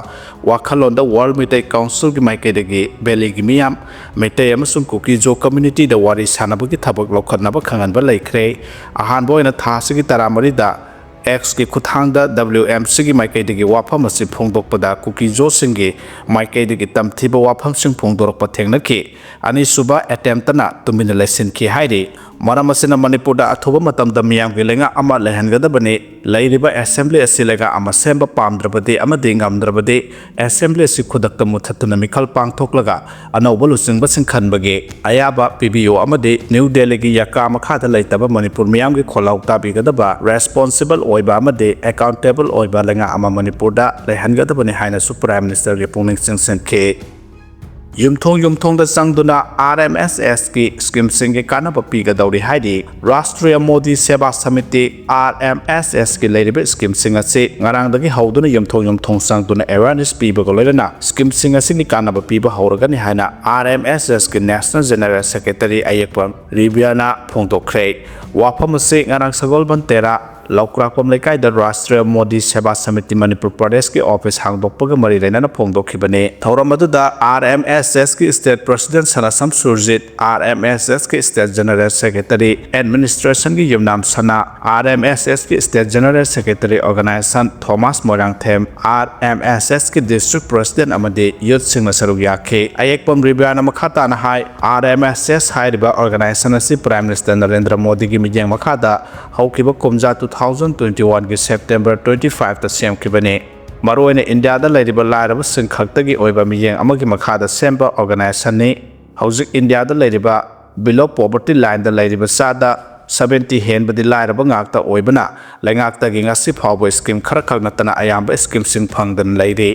ꯋꯥꯈꯜꯂꯣꯟꯗ World Meitei Councilꯒꯤ ꯃꯥꯏꯀꯩꯗꯒꯤ Valleyꯒꯤ ꯃꯤꯌꯥꯝ, ꯃꯩꯇꯩ ꯑꯃꯁꯨꯡ ꯀꯨꯀꯤ-ꯖꯣ communityꯗ ꯋꯥꯔꯤ ꯁꯥꯅꯕꯒꯤ ꯊꯕꯛ ꯂꯧꯈꯠꯅꯕ ꯈꯪꯍꯟꯕ ꯂꯩꯈ꯭ꯔꯦ꯫ ꯑꯍꯥꯟꯕ ꯑꯣꯏꯅ ꯊꯥ ꯑꯁꯤꯒꯤ ꯇꯔꯥꯃꯔꯤꯗ Xꯀꯤ ꯈꯨꯠꯊꯥꯡꯗ WMCꯒꯤ ꯃꯥꯏꯀꯩꯗꯒꯤ ꯋꯥꯐꯝ ꯑꯁꯤ ꯐꯣꯡꯗꯣꯛꯄꯗ ꯀꯨꯀꯤ-ꯖꯣꯁꯤꯡꯒꯤ ꯃꯥꯏꯀꯩꯗꯒꯤ ꯇꯝꯊꯤꯕ ꯋꯥꯐꯝꯁꯤꯡ ꯐꯣꯡꯗꯣꯔꯛꯄ ꯊꯦꯡꯅꯈꯤ꯫ ꯑꯅꯤꯁꯨꯕ attemptꯅ ꯇꯨꯃꯤꯟꯅ ꯂꯩꯁꯤꯟꯈꯤ ꯍꯥꯏꯔꯤ꯫ ꯃꯔꯝ ꯑꯁꯤꯅ ꯃꯅꯤꯄꯨꯔꯗ ꯑꯊꯨꯕ ꯃꯇꯝꯗ ꯃꯤꯌꯥꯝꯒꯤ ꯂꯩꯉꯥꯛ ꯑꯃ ꯂꯩꯍꯟꯒꯗꯕꯅꯤ꯫ ꯂꯩꯔꯤꯕ assembly ꯑꯁꯤ ꯂꯩꯉꯥꯛ ꯑꯃ ꯁꯦꯝꯕ ꯄꯥꯝꯗ꯭ꯔꯕꯗꯤ ꯑꯃꯗꯤ ꯉꯝꯗ꯭ꯔꯕꯗꯤ assembly ꯑꯁꯤ ꯈꯨꯗꯛꯇ ꯃꯨꯊꯠꯇꯨꯅ ꯃꯤꯈꯜ ꯄꯥꯡꯊꯣꯛꯂꯒ ꯑꯅꯧꯕ ꯂꯨꯆꯤꯡꯕꯁꯤꯡ ꯈꯟꯕꯒꯤ ꯑꯌꯥꯕ ꯄꯤꯕꯤꯌꯨ ꯑꯃꯗꯤ ꯅ꯭ꯌꯨ ꯗꯦꯜꯂꯤꯒꯤ ꯌꯥꯀꯥ ꯃꯈꯥꯗ ꯂꯩꯇꯕ ꯃꯅꯤꯄꯨꯔ ꯃꯤꯌꯥꯝꯒꯤ ꯈꯣꯜꯂꯥꯎ ꯇꯥꯕꯤꯒꯗꯕ responsible ꯑꯣꯏꯕ ꯑꯃꯗꯤ accountable ꯑꯣꯏꯕ ꯂꯩꯉꯥꯛ ꯑꯃ ꯃꯅꯤꯄꯨꯔꯗ ꯂꯩꯍꯟꯒꯗꯕꯅꯤ ꯍꯥꯏꯅꯁꯨ Prime Ministerꯒꯤ ꯄꯨꯛꯅꯤꯡ ꯆꯤꯡꯁꯤꯟꯈꯤ꯫ ꯌꯨꯝꯊꯣꯡ ꯌꯨꯝꯊꯣꯡꯗ ꯆꯪꯗꯨꯅ RMSSꯀꯤ schemeꯁꯤꯡꯒꯤ ꯀꯥꯟꯅꯕ ꯄꯤꯒꯗꯧꯔꯤ ꯍꯥꯏꯔꯤ꯫ ꯔꯥꯁꯇ꯭ꯔꯤꯌꯥ ꯃꯣꯗꯤ ꯁꯦꯕꯥ ꯁꯃꯤꯇꯤ, RMSSꯀꯤ ꯂꯩꯔꯤꯕ schemeꯁꯤꯡ ꯑꯁꯤ ꯉꯔꯥꯡꯗꯒꯤ ꯍꯧꯗꯨꯅ ꯌꯨꯝꯊꯣꯡ ꯌꯨꯝꯊꯣꯡ ꯆꯪꯗꯨꯅ awareness ꯄꯤꯕꯒ ꯂꯣꯏꯅꯅ schemeꯁꯤꯡ ꯑꯁꯤꯒꯤ ꯀꯥꯟꯅꯕ ꯄꯤꯕ ꯍꯧꯔꯒꯅꯤ ꯍꯥꯏꯅ RMSSꯀꯤ National General Secretary ꯑꯌꯦꯛꯄꯝ ꯔꯤꯕꯤꯌꯥꯅ ꯐꯣꯡꯗꯣꯛꯈ꯭ꯔꯦ꯫ ꯋꯥꯐꯝ ꯑꯁꯤ ꯉꯔꯥꯡ ꯁꯒꯣꯜꯕꯟ ꯇꯦꯔꯥ ꯂꯧꯀ꯭ꯔꯥꯛꯄꯝ ꯂꯩꯀꯥꯏꯗ ꯔꯥꯁꯇ꯭ꯔꯤꯌꯥ ꯃꯣꯗꯤ ꯁꯦꯕꯥ ꯁꯃꯤꯇꯤ ꯃꯅꯤꯄꯨꯔ ꯄ꯭ꯔꯗꯦꯁꯀꯤ office ꯍꯥꯡꯗꯣꯛꯄꯒ ꯃꯔꯤ ꯂꯩꯅꯅ ꯐꯣꯡꯗꯣꯛꯈꯤꯕꯅꯤ꯫ ꯊꯧꯔꯝ ꯑꯗꯨꯗ RMSSꯀꯤ state president ꯁꯅꯥꯁꯝ Surjit, RMSSꯀꯤ state general secretary, administrationꯒꯤ ꯌꯨꯝꯅꯥꯝ ꯁꯅꯥ, RMSSꯀꯤ state general secretary organization Thomas Moirangthem, RMSSꯀꯤ district president ꯑꯃꯗꯤ youthꯁꯤꯡꯅ ꯁꯔꯨꯛ ꯌꯥꯈꯤ꯫ ꯑꯌꯦꯛꯄꯝ ꯔꯤꯕꯤꯌꯥꯅ ꯃꯈꯥ ꯇꯥꯅ ꯍꯥꯏ, RMSS ꯍꯥꯏꯔꯤꯕ organization ꯑꯁꯤ Prime Minister ꯅꯔꯦꯟꯗ꯭ꯔ ꯃꯣꯗꯤꯒꯤ ꯃꯤꯠꯌꯦꯡ ꯃꯈꯥꯗ ꯍꯧꯈꯤꯕ ꯀꯨꯝꯖꯥ two thousand twenty oneꯒꯤ September twenty fiveꯇ ꯁꯦꯝꯈꯤꯕꯅꯤ꯫ ꯃꯔꯨꯑꯣꯏꯅ ꯏꯟꯗꯤꯌꯥꯗ ꯂꯩꯔꯤꯕ ꯂꯥꯏꯔꯕꯁꯤꯡ ꯈꯛꯇꯒꯤ ꯑꯣꯏꯕ ꯃꯤꯠꯌꯦꯡ ꯑꯃꯒꯤ ꯃꯈꯥꯗ ꯁꯦꯝꯕ organizationꯅꯤ꯫ ꯍꯧꯖꯤꯛ ꯏꯟꯗꯤꯌꯥꯗ ꯂꯩꯔꯤꯕ below poverty lineꯗ ꯂꯩꯔꯤꯕ ꯆꯥꯗ ꯁꯚꯦꯟꯇꯤ ꯍꯦꯟꯕꯗꯤ ꯂꯥꯏꯔꯕ ꯉꯥꯛꯇ ꯑꯣꯏꯕꯅ, ꯂꯩꯉꯥꯛꯇꯒꯤ ꯉꯁꯤ ꯐꯥꯎꯕ ꯁ꯭ꯀꯤꯝ ꯈꯔꯈꯛ ꯅꯠꯇꯅ ꯑꯌꯥꯝꯕ ꯁ꯭ꯀꯤꯝꯁꯤꯡ ꯐꯪꯗꯅ ꯂꯩꯔꯤ꯫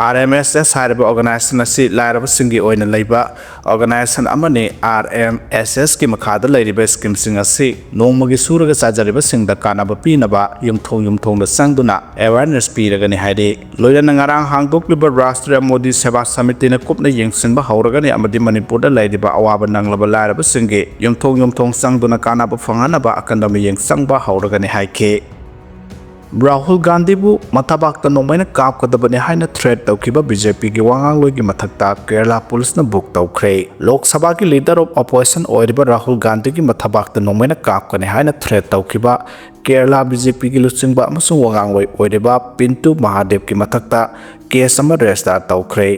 ꯑꯥꯔ ꯑꯦꯝ ꯑꯦꯁ ꯑꯦꯁ ꯍꯥꯏꯔꯤꯕ ꯑꯣꯔꯒꯅꯥꯏꯖꯦꯁꯟ ꯑꯁꯤ ꯂꯥꯏꯔꯕꯁꯤꯡꯒꯤ ꯑꯣꯏꯅ ꯂꯩꯕ ꯑꯣꯔꯒꯅꯥꯏꯖꯦꯁꯟ ꯑꯃꯅꯤ꯫ ꯑꯥꯔ ꯑꯦꯝ ꯑꯦꯁ ꯑꯦꯁꯀꯤ ꯃꯈꯥꯗ ꯂꯩꯔꯤꯕ ꯁ꯭ꯀꯤꯝꯁꯤꯡ ꯑꯁꯤ ꯅꯣꯡꯃꯒꯤ ꯁꯨꯔꯒ ꯆꯥꯖꯔꯤꯕꯁꯤꯡꯗ ꯀꯥꯟꯅꯕ ꯄꯤꯅꯕ ꯌꯨꯝꯊꯣꯡ ꯌꯨꯝꯊꯣꯡꯗ ꯆꯪꯗꯨꯅ ꯑꯦꯋꯥꯔꯅꯦꯁ ꯄꯤꯔꯒꯅꯤ ꯍꯥꯏꯔꯤ꯫ ꯂꯣꯏꯅꯅ ꯉꯔꯥꯡ ꯍꯥꯡꯗꯣꯛꯂꯤꯕ ꯔꯥꯁꯇ꯭ꯔꯤꯌꯥ ꯃꯣꯗꯤ ꯁꯦꯕꯥ ꯁꯃꯤꯇꯤꯅ ꯀꯨꯞꯅ ꯌꯦꯡꯁꯤꯟꯕ ꯍꯧꯔꯒꯅꯤ ꯑꯃꯗꯤ ꯃꯅꯤꯄꯨꯔꯗ ꯂꯩꯔꯤꯕ ꯑꯋꯥꯕ ꯅꯪꯂꯕ ꯂꯥꯏꯔꯕꯁꯤꯡꯒꯤ ꯌꯨꯝꯊꯣꯡ ꯌꯨꯝꯊꯣꯡ ꯆꯪꯗꯨꯅ ꯀꯥꯟꯅꯕ ꯐꯪꯍꯟꯅꯕ ꯑꯀꯟꯕ ꯃꯤꯠꯌꯦꯡ ꯆꯪꯕ ꯍꯧꯔꯒꯅꯤ ꯍꯥꯏꯈꯤ꯫ ꯔꯥꯍꯨꯜ ꯒꯥꯟꯙꯤꯕꯨ ꯃꯊꯕꯥꯛꯇ ꯅꯣꯡꯃꯩꯅ ꯀꯥꯞꯀꯗꯕꯅꯤ ꯍꯥꯏꯅ ꯊ꯭ꯔꯦꯠ ꯇꯧꯈꯤꯕ ꯕꯤ ꯖꯦ ꯄꯤꯒꯤ ꯋꯥꯉꯥꯡꯂꯣꯏꯒꯤ ꯃꯊꯛꯇ ꯀꯦꯔꯂꯥ ꯄꯨꯂꯤꯁꯅ ꯕꯨꯛ ꯇꯧꯈ꯭ꯔꯦ꯫ ꯂꯣꯛ ꯁꯚꯥꯒꯤ ꯂꯤꯗꯔ ꯑꯣꯐ ꯑꯣꯄꯣꯖꯤꯁꯟ ꯑꯣꯏꯔꯤꯕ ꯔꯥꯍꯨꯜ ꯒꯥꯟꯙꯤꯒꯤ ꯃꯊꯕꯥꯛꯇ ꯅꯣꯡꯃꯩꯅ ꯀꯥꯞꯀꯅꯤ ꯍꯥꯏꯅ ꯊ꯭ꯔꯦꯠ ꯇꯧꯈꯤꯕ ꯀꯦꯔꯂꯥ ꯕꯤ ꯖꯦ ꯄꯤꯒꯤ ꯂꯨꯆꯤꯡꯕ ꯑꯃꯁꯨꯡ ꯋꯥꯉꯥꯡꯂꯣꯏ ꯑꯣꯏꯔꯤꯕ ꯄꯤꯟꯇꯨ ꯃꯍꯥꯗꯦꯕꯀꯤ ꯃꯊꯛꯇ ꯀꯦꯁ ꯑꯃ ꯔꯦꯖꯤꯁꯇꯥꯔ ꯇꯧꯈ꯭ꯔꯦ꯫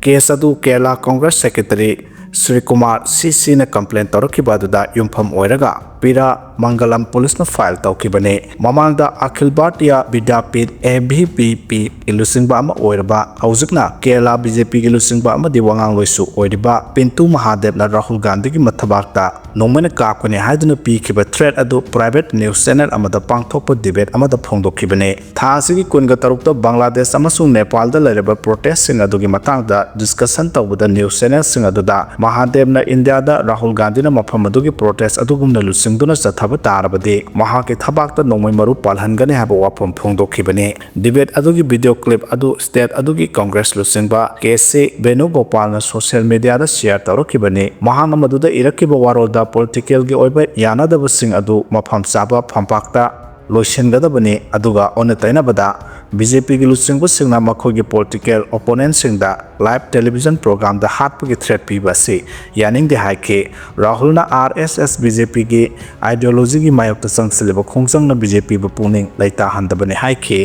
ꯀꯦꯁ ꯑꯗꯨ ꯀꯦꯔꯂꯥ ꯀꯣꯡꯒ꯭ꯔꯦꯁ ꯁꯦꯀ꯭ꯔꯦꯇꯔꯤ ꯁ꯭ꯔꯤꯀꯨꯃꯥꯔ ꯁꯤ ꯁꯤꯅ ꯀꯝꯄ꯭ꯂꯦꯟ ꯇꯧꯔꯛꯈꯤꯕ ꯑꯗꯨꯗ ꯌꯨꯝꯐꯝ ꯑꯣꯏꯔꯒ ꯄꯤꯔꯥ ꯃꯪꯒꯂꯝ ꯄꯨꯂꯤꯁꯅ ꯐꯥꯏꯜ ꯇꯧꯈꯤꯕꯅꯤ꯫ ꯃꯃꯥꯡꯗ Akhil Bhartiya Vidyapith, A V V P, ꯒꯤ ꯂꯨꯆꯤꯡꯕ ꯑꯃ ꯑꯣꯏꯔꯕ, ꯍꯧꯖꯤꯛꯅ ꯀꯦꯔꯂꯥ ꯕꯤ ꯖꯦ ꯄꯤꯒꯤ ꯂꯨꯆꯤꯡꯕ ꯑꯃꯗꯤ ꯋꯥꯉꯥꯡꯂꯣꯏꯁꯨ ꯑꯣꯏꯔꯤꯕ ꯄꯤꯟꯇꯨ ꯃꯍꯥꯗꯦꯕꯅ ꯔꯥꯍꯨꯜ ꯒꯥꯟꯙꯤꯒꯤ ꯃꯊꯕꯥꯛꯇ ꯅꯣꯡꯃꯩꯅ ꯀꯥꯞꯀꯅꯤ ꯍꯥꯏꯗꯨꯅ ꯄꯤꯈꯤꯕ ꯊ꯭ꯔꯦꯠ ꯑꯗꯨ ꯄ꯭ꯔꯥꯏꯚꯦꯠ ꯅ꯭ꯌꯨꯁ ꯆꯦꯅꯦꯜ ꯑꯃꯗ ꯄꯥꯡꯊꯣꯛꯄ ꯗꯤꯕꯦꯠ ꯑꯃꯗ ꯐꯣꯡꯗꯣꯛꯈꯤꯕꯅꯤ꯫ ꯊꯥ ꯑꯁꯤꯒꯤ ꯀꯨꯟꯒ ꯇꯔꯨꯛꯇ ꯕꯪꯒ꯭ꯂꯥꯗꯦꯁ ꯑꯃꯁꯨꯡ ꯅꯦꯄꯥꯜꯗ ꯂꯩꯔꯤꯕ ꯄ꯭ꯔꯣꯇꯦꯁꯁꯤꯡ ꯑꯗꯨꯒꯤ ꯃꯇꯥꯡꯗ ꯗꯤꯁꯀꯁꯟ ꯇꯧꯕꯗ ꯅ꯭ꯌꯨꯁ ꯆꯦꯅꯦꯜꯁꯤꯡ ꯑꯗꯨꯗ ꯃꯍꯥꯗꯦꯕꯅ ꯏꯟꯗꯤꯌꯥꯗ ꯔꯥꯍꯨꯜ ꯒꯥꯟꯙꯤꯅ ꯃꯐꯝ ꯑꯗꯨꯒꯤ ꯄ꯭ꯔꯣꯇꯦꯁ ꯑꯗꯨꯒꯨꯝꯅ ꯂꯨꯆꯤꯡꯗꯨꯅ ꯆꯠꯊꯕ ꯇꯥꯔꯕꯗꯤ ꯃꯍꯥꯛꯀꯤ ꯊꯕꯥꯛꯇ ꯅꯣꯡꯃꯩ ꯃꯔꯨ ꯄꯥꯜꯍꯟꯒꯅꯤ ꯍꯥꯏꯕ ꯋꯥꯐꯝ ꯐꯣꯡꯗꯣꯛꯈꯤꯕꯅꯤ꯫ ꯗꯤꯕꯦꯠ ꯑꯗꯨꯒꯤ ꯚꯤꯗꯤꯑꯣ ꯀ꯭ꯂꯤꯞ ꯑꯗꯨ ꯁ꯭ꯇꯦꯠ ꯑꯗꯨꯒꯤ ꯀꯣꯡꯒ꯭ꯔꯦꯁ ꯂꯨꯆꯤꯡꯕ ꯀꯦ ꯁꯤ ꯕꯦꯅꯨꯒꯣꯄꯥꯜꯅ ꯁꯣꯁꯤꯌꯦꯜ ꯃꯤꯗꯤꯌꯥꯗ ꯁꯤꯌꯔ ꯇꯧꯔꯛꯈꯤꯕꯅꯤ꯫ ꯃꯍꯥꯛꯅ ꯃꯗꯨꯗ ꯏꯔꯛꯈꯤꯕ ꯋꯥꯔꯣꯜꯗ ꯄꯣꯂꯤꯇꯤꯀꯦꯜꯒꯤ ꯑꯣꯏꯕ ꯌꯥꯅꯗꯕꯁꯤꯡ ꯑꯗꯨ ꯃꯐꯝ ꯆꯥꯕ ꯐꯝꯄꯥꯛꯇ ꯂꯣꯏꯁꯤꯟꯒꯗꯕꯅꯤ, ꯑꯗꯨꯒ ꯑꯣꯟꯅ ꯇꯩꯅꯕꯗ ꯕꯤ ꯖꯦ ꯄꯤꯒꯤ ꯂꯨꯆꯤꯡꯕꯁꯤꯡꯅ ꯃꯈꯣꯏꯒꯤ ꯄꯣꯂꯤꯇꯤꯀꯦꯜ ꯑꯣꯄꯣꯅꯦꯟꯠꯁꯤꯡꯗ ꯂꯥꯏꯚ ꯇꯦꯂꯤꯚꯤꯖꯟ ꯄ꯭ꯔꯣꯒ꯭ꯔꯥꯝꯗ ꯍꯥꯠꯄꯒꯤ ꯊ꯭ꯔꯦꯠ ꯄꯤꯕ ꯑꯁꯤ ꯌꯥꯅꯤꯡꯗꯦ ꯍꯥꯏꯈꯤ꯫ ꯔꯥꯍꯨꯜꯅ ꯑꯥꯔ ꯑꯦꯁ ꯑꯦꯁ ꯕꯤ ꯖꯦ ꯄꯤꯒꯤ ꯑꯥꯏꯗꯤꯌꯣꯂꯣꯖꯤꯒꯤ ꯃꯥꯌꯣꯛꯇ ꯆꯪꯁꯤꯜꯂꯤꯕ ꯈꯣꯡꯖꯪꯅ ꯕꯤ ꯖꯦ ꯄꯤꯕꯨ ꯄꯨꯛꯅꯤꯡ ꯂꯩꯇꯥꯍꯟꯗꯕꯅꯤ ꯍꯥꯏꯈꯤ꯫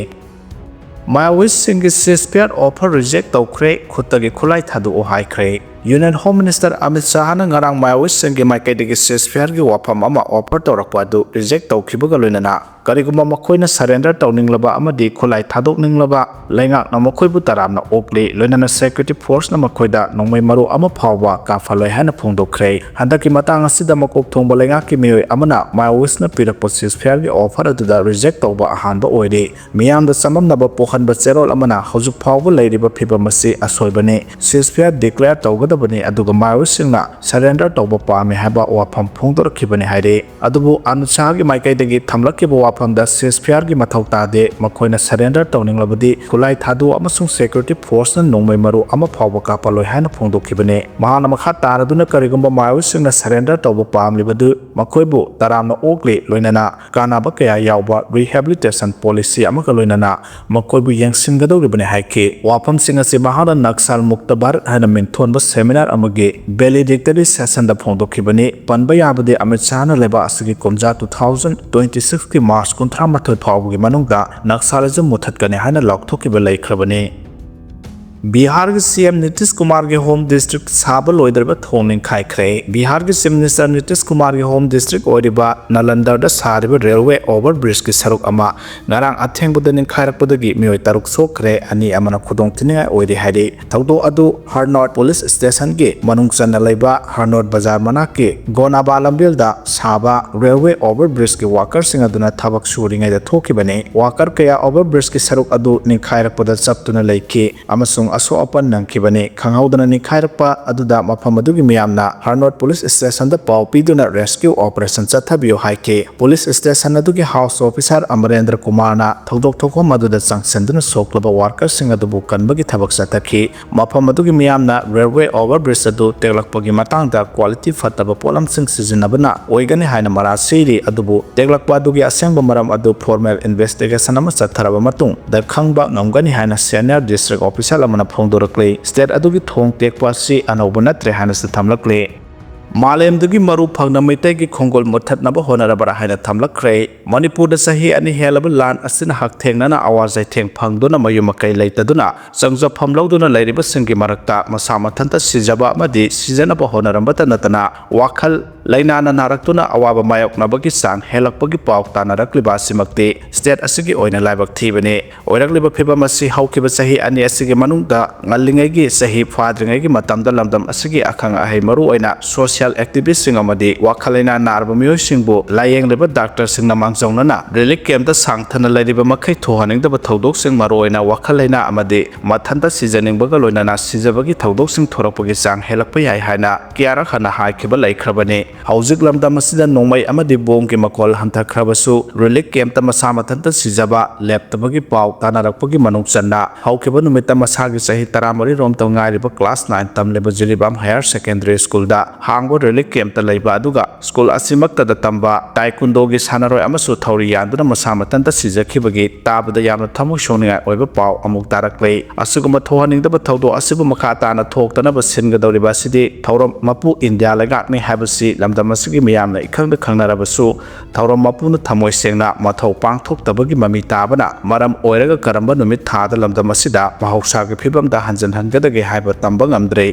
ꯃꯥꯑꯣꯋꯤꯁ꯭ꯠꯁꯤꯡꯒꯤ ꯁꯤꯖꯐꯥꯌꯔ ꯑꯣꯐꯔ ꯔꯤꯖꯦꯛ ꯇꯧꯈ꯭ꯔꯦ, ꯈꯨꯠꯇꯒꯤ ꯈꯨꯠꯂꯥꯏ ꯊꯥꯗꯣꯛꯑꯣ ꯍꯥꯏꯈ꯭ꯔꯦ꯫ Union Home Minister Amit Shahꯅ ꯉꯔꯥꯡ ꯃꯥꯌꯣꯋꯤꯁꯁꯤꯡꯒꯤ ꯃꯥꯏꯀꯩꯗꯒꯤ ceasefireꯒꯤ ꯋꯥꯐꯝ ꯑꯃ offer ꯇꯧꯔꯛꯄ ꯑꯗꯨ reject ꯇꯧꯈꯤꯕꯒ ꯂꯣꯏꯅꯅ, ꯀꯔꯤꯒꯨꯝꯕ ꯃꯈꯣꯏꯅ surrender ꯇꯧꯅꯤꯡꯂꯕ ꯑꯃꯗꯤ ꯈꯨꯠꯂꯥꯏ ꯊꯥꯗꯣꯛꯅꯤꯡꯂꯕ ꯂꯩꯉꯥꯛꯅ ꯃꯈꯣꯏꯕꯨ ꯇꯔꯥꯝꯅ ꯑꯣꯛꯂꯤ, ꯂꯣꯏꯅꯅ security forceꯅ ꯃꯈꯣꯏꯗ ꯅꯣꯡꯃꯩ ꯃꯔꯨ ꯑꯃ ꯐꯥꯎꯕ ꯀꯥꯞꯍꯜꯂꯣꯏ ꯍꯥꯏꯅ ꯐꯣꯡꯗꯣꯛꯈ꯭ꯔꯦ꯫ ꯍꯟꯗꯛꯀꯤ ꯃꯇꯥꯡ ꯑꯁꯤꯗ ꯃꯀꯣꯛ ꯊꯣꯡꯕ ꯂꯩꯉꯥꯛꯀꯤ ꯃꯤꯑꯣꯏ ꯑꯃꯅ ꯃꯥꯌꯣꯋꯤꯁꯅ ꯄꯤꯔꯛꯄ ceasefireꯒꯤ offer ꯑꯗꯨꯗ reject ꯇꯧꯕ ꯑꯍꯥꯟꯕ ꯑꯣꯏꯔꯤ꯫ ꯃꯤꯌꯥꯝꯗ ꯆꯃꯝꯅꯕ ꯄꯣꯛꯍꯟꯕ ꯆꯦꯔꯣꯜ ꯑꯃꯅ ꯍꯧꯖꯤꯛ ꯐꯥꯎꯕ ꯂꯩꯔꯤꯕ ꯐꯤꯚꯝ ꯑꯁꯤ ꯑꯁꯣꯏꯕꯅꯤ꯫ Ceasefire declare ꯇꯧꯒꯗꯕꯅꯤ, ꯑꯗꯨꯒ ꯃꯥꯌꯣꯋꯤꯁꯁꯤꯡꯅ surrender ꯇꯧꯕ ꯄꯥꯝꯃꯤ ꯍꯥꯏꯕ ꯋꯥꯐꯝ ꯐꯣꯡꯗꯣꯔꯛꯈꯤꯕꯅꯤ ꯍꯥꯏꯔꯤ꯫ ꯑꯗꯨꯕꯨ ꯑꯃꯤꯠ ꯁꯥꯍꯒꯤ ꯃꯥꯏꯀꯩꯗꯒꯤ ꯊꯝꯂꯛꯈꯤꯕ ꯋꯥꯐꯝꯗ ceasefireꯒꯤ ꯃꯊꯧ ꯇꯥꯗꯦ, ꯃꯈꯣꯏꯅ surrender ꯇꯧꯅꯤꯡꯂꯕꯗꯤ ꯈꯨꯠꯂꯥꯏ ꯊꯥꯗꯣꯛ ꯑꯃꯁꯨꯡ security forceꯅ ꯅꯣꯡꯃꯩ ꯃꯔꯨ ꯑꯃ ꯐꯥꯎꯕ ꯀꯥꯞꯄꯜꯂꯣꯏ ꯍꯥꯏꯅ ꯐꯣꯡꯗꯣꯛꯈꯤꯕꯅꯤ꯫ ꯃꯍꯥꯛꯅ ꯃꯈꯥ ꯇꯥꯔꯗꯨꯅ ꯀꯔꯤꯒꯨꯝꯕ ꯃꯥꯌꯣꯋꯤꯁꯁꯤꯡꯅ surrender ꯇꯧꯕ ꯄꯥꯝꯂꯤꯕꯗꯨ ꯃꯈꯣꯏꯕꯨ ꯇꯔꯥꯝꯅ ꯑꯣꯛꯂꯤ, ꯂꯣꯏꯅꯅ ꯀꯥꯟꯅꯕ ꯀꯌꯥ ꯌꯥꯎꯕ rehabilitation policy ꯑꯃꯒ ꯂꯣꯏꯅꯅ ꯃꯈꯣꯏꯕꯨ ꯌꯦꯡꯁꯤꯟꯒꯗꯧꯔꯤꯕꯅꯤ ꯍꯥꯏꯈꯤ꯫ ꯋꯥꯐꯝꯁꯤꯡ ꯑꯁꯤ ꯃꯍꯥꯛꯅ ꯅꯛꯁꯜ ꯃꯨꯛꯇ ꯚꯥꯔꯠ ꯍꯥꯏꯅ ꯃꯤꯡꯊꯣꯟꯕ seminar ꯑꯃꯒꯤ valedictory sessionꯗ ꯐꯣꯡꯗꯣꯛꯈꯤꯕꯅꯤ꯫ ꯄꯟꯕ ꯌꯥꯕꯗꯤ ꯑꯃꯤꯠ ꯁꯥꯍꯅ ꯂꯩꯕꯥꯛ ꯑꯁꯤꯒꯤ ꯀꯨꯝꯖꯥ two thousand twenty sixꯀꯤ March ꯀꯨꯟꯊ꯭ꯔꯥ ꯃꯥꯊꯣꯏ ꯐꯥꯎꯕꯒꯤ ꯃꯅꯨꯡꯗ Naxalism ꯃꯨꯊꯠꯀꯅꯤ ꯍꯥꯏꯅ ꯂꯥꯎꯊꯣꯛꯈꯤꯕ ꯂꯩꯈ꯭ꯔꯕꯅꯤ꯫ ꯕꯤꯍꯥꯔꯒꯤ ꯁꯤ ꯑꯦꯝ ꯅꯤꯇꯤꯁ ꯀꯨꯃꯥꯔꯒꯤ home district ꯁꯥꯕ ꯂꯣꯏꯗ꯭ꯔꯤꯕ ꯊꯣꯡ ꯅꯤꯡꯈꯥꯏꯈ꯭ꯔꯦ꯫ ꯕꯤꯍꯥꯔꯒꯤ Chief Minister Nitish ꯀꯨꯃꯥꯔꯒꯤ home district ꯑꯣꯏꯔꯤꯕ ꯅꯂꯟꯗꯔꯗ ꯁꯥꯔꯤꯕ railway overbridgeꯀꯤ ꯁꯔꯨꯛ ꯑꯃ ꯉꯔꯥꯡ ꯑꯊꯦꯡꯕꯗ ꯅꯤꯡꯈꯥꯏꯔꯛꯄꯗꯒꯤ ꯃꯤꯑꯣꯏ ꯇꯔꯨꯛ ꯁꯣꯛꯈ꯭ꯔꯦ, ꯑꯅꯤ ꯑꯃꯅ ꯈꯨꯗꯣꯡ ꯊꯤꯅꯤꯡꯉꯥꯏ ꯑꯣꯏꯔꯤ ꯍꯥꯏꯔꯤ꯫ ꯊꯧꯗꯣꯛ ꯑꯗꯨ ꯍꯔꯅꯣꯠ police stationꯒꯤ ꯃꯅꯨꯡ ꯆꯟꯅ ꯂꯩꯕ ꯍꯔꯅꯣꯠ ꯕꯖꯥꯔ ꯃꯅꯥꯛꯀꯤ ꯒꯣꯅꯥꯕꯥ ꯂꯝꯕꯦꯜꯗ ꯁꯥꯕ railway overbridgeꯀꯤ workerꯁꯤꯡ ꯑꯗꯨꯅ ꯊꯕꯛ ꯁꯨꯔꯤꯉꯩꯗ ꯊꯣꯛꯈꯤꯕꯅꯤ꯫ Worker ꯀꯌꯥ overbridgeꯀꯤ ꯁꯔꯨꯛ ꯑꯗꯨ ꯅꯤꯡꯈꯥꯏꯔꯛꯄꯗ ꯆꯞꯇꯨꯅ ꯂꯩꯈꯤ ꯑꯃꯁꯨꯡ ꯑꯁꯣꯛ ꯑꯄꯟ ꯅꯪꯈꯤꯕꯅꯤ꯫ ꯈꯪꯍꯧꯗꯅ ꯅꯤꯡꯈꯥꯏꯔꯛꯄ ꯑꯗꯨꯗ ꯃꯐꯝ ꯑꯗꯨꯒꯤ ꯃꯤꯌꯥꯝꯅ ꯍꯔꯅꯣꯠ police stationꯗ ꯄꯥꯎ ꯄꯤꯗꯨꯅ rescue operation ꯆꯠꯊꯕꯤꯌꯨ ꯍꯥꯏꯈꯤ꯫ Police station ꯑꯗꯨꯒꯤ house officer ꯑꯃꯔꯦꯟꯗ꯭ꯔ ꯀꯨꯃꯥꯔꯅ ꯊꯧꯗꯣꯛ ꯊꯣꯛꯐꯝ ꯑꯗꯨꯗ ꯆꯪꯁꯤꯟꯗꯨꯅ ꯁꯣꯛꯂꯕ workerꯁꯤꯡ ꯑꯗꯨꯕꯨ ꯀꯟꯕꯒꯤ ꯊꯕꯛ ꯆꯠꯊꯈꯤ꯫ ꯃꯐꯝ ꯑꯗꯨꯒꯤ ꯃꯤꯌꯥꯝꯅ railway overbridge ꯑꯗꯨ ꯇꯦꯛꯂꯛꯄꯒꯤ ꯃꯇꯥꯡꯗ quality ꯐꯠꯇꯕ ꯄꯣꯠꯂꯝꯁꯤꯡ ꯁꯤꯖꯤꯟꯅꯕꯅ ꯑꯣꯏꯒꯅꯤ ꯍꯥꯏꯅ ꯃꯔꯥꯜ ꯁꯤꯔꯤ, ꯑꯗꯨꯕꯨ ꯇꯦꯛꯂꯛꯄ ꯑꯗꯨꯒꯤ ꯑꯁꯦꯡꯕ ꯃꯔꯝ ꯑꯗꯨ formal investigation ꯑꯃ ꯆꯠꯊꯔꯕ ꯃꯇꯨꯡꯗ ꯈꯪꯕ ꯉꯝꯒꯅꯤ ꯍꯥꯏꯅ senior district official ꯑꯃꯅ ꯐꯣꯡꯗꯣꯔꯛꯂꯤ꯫ State ꯑꯗꯨꯒꯤ ꯊꯣꯡ ꯇꯦꯛꯄ ꯑꯁꯤ ꯑꯅꯧꯕ ꯅꯠꯇ꯭ꯔꯦ ꯍꯥꯏꯅꯁꯨ ꯊꯝꯂꯛꯂꯤ꯫ ꯃꯥꯂꯦꯝꯗꯨꯒꯤ ꯃꯔꯨ ꯐꯪꯅ ꯃꯩꯇꯩꯒꯤ ꯈꯣꯡꯒꯨꯜ ꯃꯨꯠꯊꯠꯅꯕ ꯍꯣꯠꯅꯔꯕ꯭ꯔꯥ ꯍꯥꯏꯅ ꯊꯝꯂꯛꯈ꯭ꯔꯦ꯫ ꯃꯅꯤꯄꯨꯔꯗ ꯆꯍꯤ ꯑꯅꯤ ꯍꯦꯜꯂꯕ ꯂꯥꯟ ꯑꯁꯤꯅ ꯍꯛꯊꯦꯡꯅꯅ ꯑꯋꯥ ꯆꯩꯊꯦꯡ ꯐꯪꯗꯨꯅ ꯃꯌꯨꯝ ꯃꯀꯩ ꯂꯩꯇꯗꯨꯅ ꯆꯪꯖꯐꯝ ꯂꯧꯗꯨꯅ ꯂꯩꯔꯤꯕꯁꯤꯡꯒꯤ ꯃꯔꯛꯇ ꯃꯁꯥ ꯃꯊꯟꯇ ꯁꯤꯖꯕ ꯑꯃꯗꯤ ꯁꯤꯖꯅꯕ ꯍꯣꯠꯅꯔꯝꯕꯇ ꯅꯠꯇꯅ ꯋꯥꯈꯜ ꯂꯩꯅꯥꯅ ꯅꯥꯔꯛꯇꯨꯅ ꯑꯋꯥꯕ ꯃꯥꯌꯣꯛꯅꯕꯒꯤ ꯆꯥꯡ ꯍꯦꯜꯂꯛꯄꯒꯤ ꯄꯥꯎ ꯇꯥꯅꯔꯛꯂꯤꯕ ꯑꯁꯤꯃꯛꯇꯤ state ꯑꯁꯤꯒꯤ ꯑꯣꯏꯅ ꯂꯥꯏꯕꯛ ꯊꯤꯕꯅꯤ꯫ ꯑꯣꯏꯔꯛꯂꯤꯕ ꯐꯤꯕꯝ ꯑꯁꯤ ꯍꯧꯈꯤꯕ ꯆꯍꯤ ꯑꯅꯤ ꯑꯁꯤꯒꯤ ꯃꯅꯨꯡꯗ ꯉꯜꯂꯤꯉꯩꯒꯤ ꯆꯍꯤ ꯐꯥꯗ꯭ꯔꯤꯉꯩꯒꯤ ꯃꯇꯝꯗ ꯂꯝꯗꯝ ꯑꯁꯤꯒꯤ ꯑꯈꯪ ꯑꯍꯩ, ꯃꯔꯨꯑꯣꯏꯅ social activistꯁꯤꯡ ꯑꯃꯗꯤ ꯋꯥꯈꯜ ꯂꯩꯅꯥ ꯅꯥꯔꯕ ꯃꯤꯑꯣꯏꯁꯤꯡꯕꯨ ꯂꯥꯌꯦꯡꯂꯤꯕ doctorꯁꯤꯡꯅ ꯃꯥꯡꯖꯧꯅꯅ relief campꯇ ꯁꯥꯡꯊꯅ ꯂꯩꯔꯤꯕ ꯃꯈꯩ ꯊꯣꯛꯍꯟꯅꯤꯡꯗꯕ ꯊꯧꯗꯣꯛꯁꯤꯡ, ꯃꯔꯨꯑꯣꯏꯅ ꯋꯥꯈꯜ ꯂꯩꯅꯥ ꯑꯃꯗꯤ ꯃꯊꯟꯇ ꯁꯤꯖꯅꯤꯡꯕꯒ ꯂꯣꯏꯅꯅ ꯁꯤꯖꯕꯒꯤ ꯊꯧꯗꯣꯛꯁꯤꯡ ꯊꯣꯔꯛꯄꯒꯤ ꯆꯥꯡ ꯍꯦꯜꯂꯛꯄ ꯌꯥꯏ ꯍꯥꯏꯅ ꯀꯌꯥꯔꯛ ꯍꯟꯅ ꯍꯥꯏꯈꯤꯕ ꯂꯩꯈ꯭ꯔꯕꯅꯤ꯫ ꯍꯧꯖꯤꯛ ꯂꯝꯗꯝ ꯑꯁꯤꯗ ꯅꯣꯡꯃꯩ ꯑꯃꯗꯤ ꯕꯣꯝꯒꯤ ꯃꯈꯣꯜ ꯍꯟꯊꯈ꯭ꯔꯕꯁꯨ, relief campꯇ ꯃꯁꯥ ꯃꯊꯟꯇ ꯁꯤꯖꯕ ꯂꯦꯞꯇꯕꯒꯤ ꯄꯥꯎ ꯇꯥꯅꯔꯛꯄꯒꯤ ꯃꯅꯨꯡ ꯆꯟꯅ, ꯍꯧꯈꯤꯕ ꯅꯨꯃꯤꯠꯇ ꯃꯁꯥꯒꯤ ꯆꯍꯤ ꯇꯔꯥꯃꯔꯤ ꯔꯣꯝꯇ ꯉꯥꯏꯔꯤꯕ class nine ꯇꯝꯂꯤꯕ ꯖꯤꯔꯤꯕꯥꯝ Higher Secondary Schoolꯗ ꯍꯥꯡꯕ relief campꯇ ꯂꯩꯕ, ꯑꯗꯨꯒ school ꯑꯁꯤꯃꯛꯇꯗ ꯇꯝꯕ taekwondoꯒꯤ ꯁꯥꯟꯅꯔꯣꯏ ꯑꯃꯁꯨ ꯊꯧꯔꯤ ꯌꯥꯟꯗꯨꯅ ꯃꯁꯥ ꯃꯊꯟꯇ ꯁꯤꯖꯈꯤꯕꯒꯤ ꯇꯥꯕꯗ ꯌꯥꯝꯅ ꯊꯃꯣꯏ ꯁꯣꯛꯅꯤꯡꯉꯥꯏ ꯑꯣꯏꯕ ꯄꯥꯎ ꯑꯃꯨꯛ ꯇꯥꯔꯛꯂꯦ꯫ ꯑꯁꯤꯒꯨꯝꯕ ꯊꯣꯛꯍꯟꯅꯤꯡꯗꯕ ꯊꯧꯗꯣꯛ ꯑꯁꯤꯕꯨ ꯃꯈꯥ ꯇꯥꯅ ꯊꯣꯛꯇꯅꯕ ꯁꯤꯟꯒꯗꯧꯔꯤꯕ ꯑꯁꯤꯗꯤ ꯊꯧꯔꯝ ꯃꯄꯨ ꯏꯟꯗꯤꯌꯥ ꯂꯩꯉꯥꯛꯅꯤ ꯍꯥꯏꯕꯁꯤ ꯂꯝꯗꯝ ꯑꯁꯤꯒꯤ ꯃꯤꯌꯥꯝꯅ ꯏꯈꯪꯗ ꯈꯪꯅꯔꯕꯁꯨ, ꯊꯧꯔꯝ ꯃꯄꯨꯅ ꯊꯃꯣꯏ ꯁꯦꯡꯅ ꯃꯊꯧ ꯄꯥꯡꯊꯣꯛꯇꯕꯒꯤ ꯃꯃꯤ ꯇꯥꯕꯅ ꯃꯔꯝ ꯑꯣꯏꯔꯒ ꯀꯔꯝꯕ ꯅꯨꯃꯤꯠ ꯊꯥꯗ ꯂꯝꯗꯝ ꯑꯁꯤꯗ ꯃꯍꯧꯁꯥꯒꯤ ꯐꯤꯕꯝꯗ ꯍꯟꯖꯤꯟꯍꯟꯒꯗꯒꯦ ꯍꯥꯏꯕ ꯇꯝꯕ ꯉꯝꯗ꯭ꯔꯦ꯫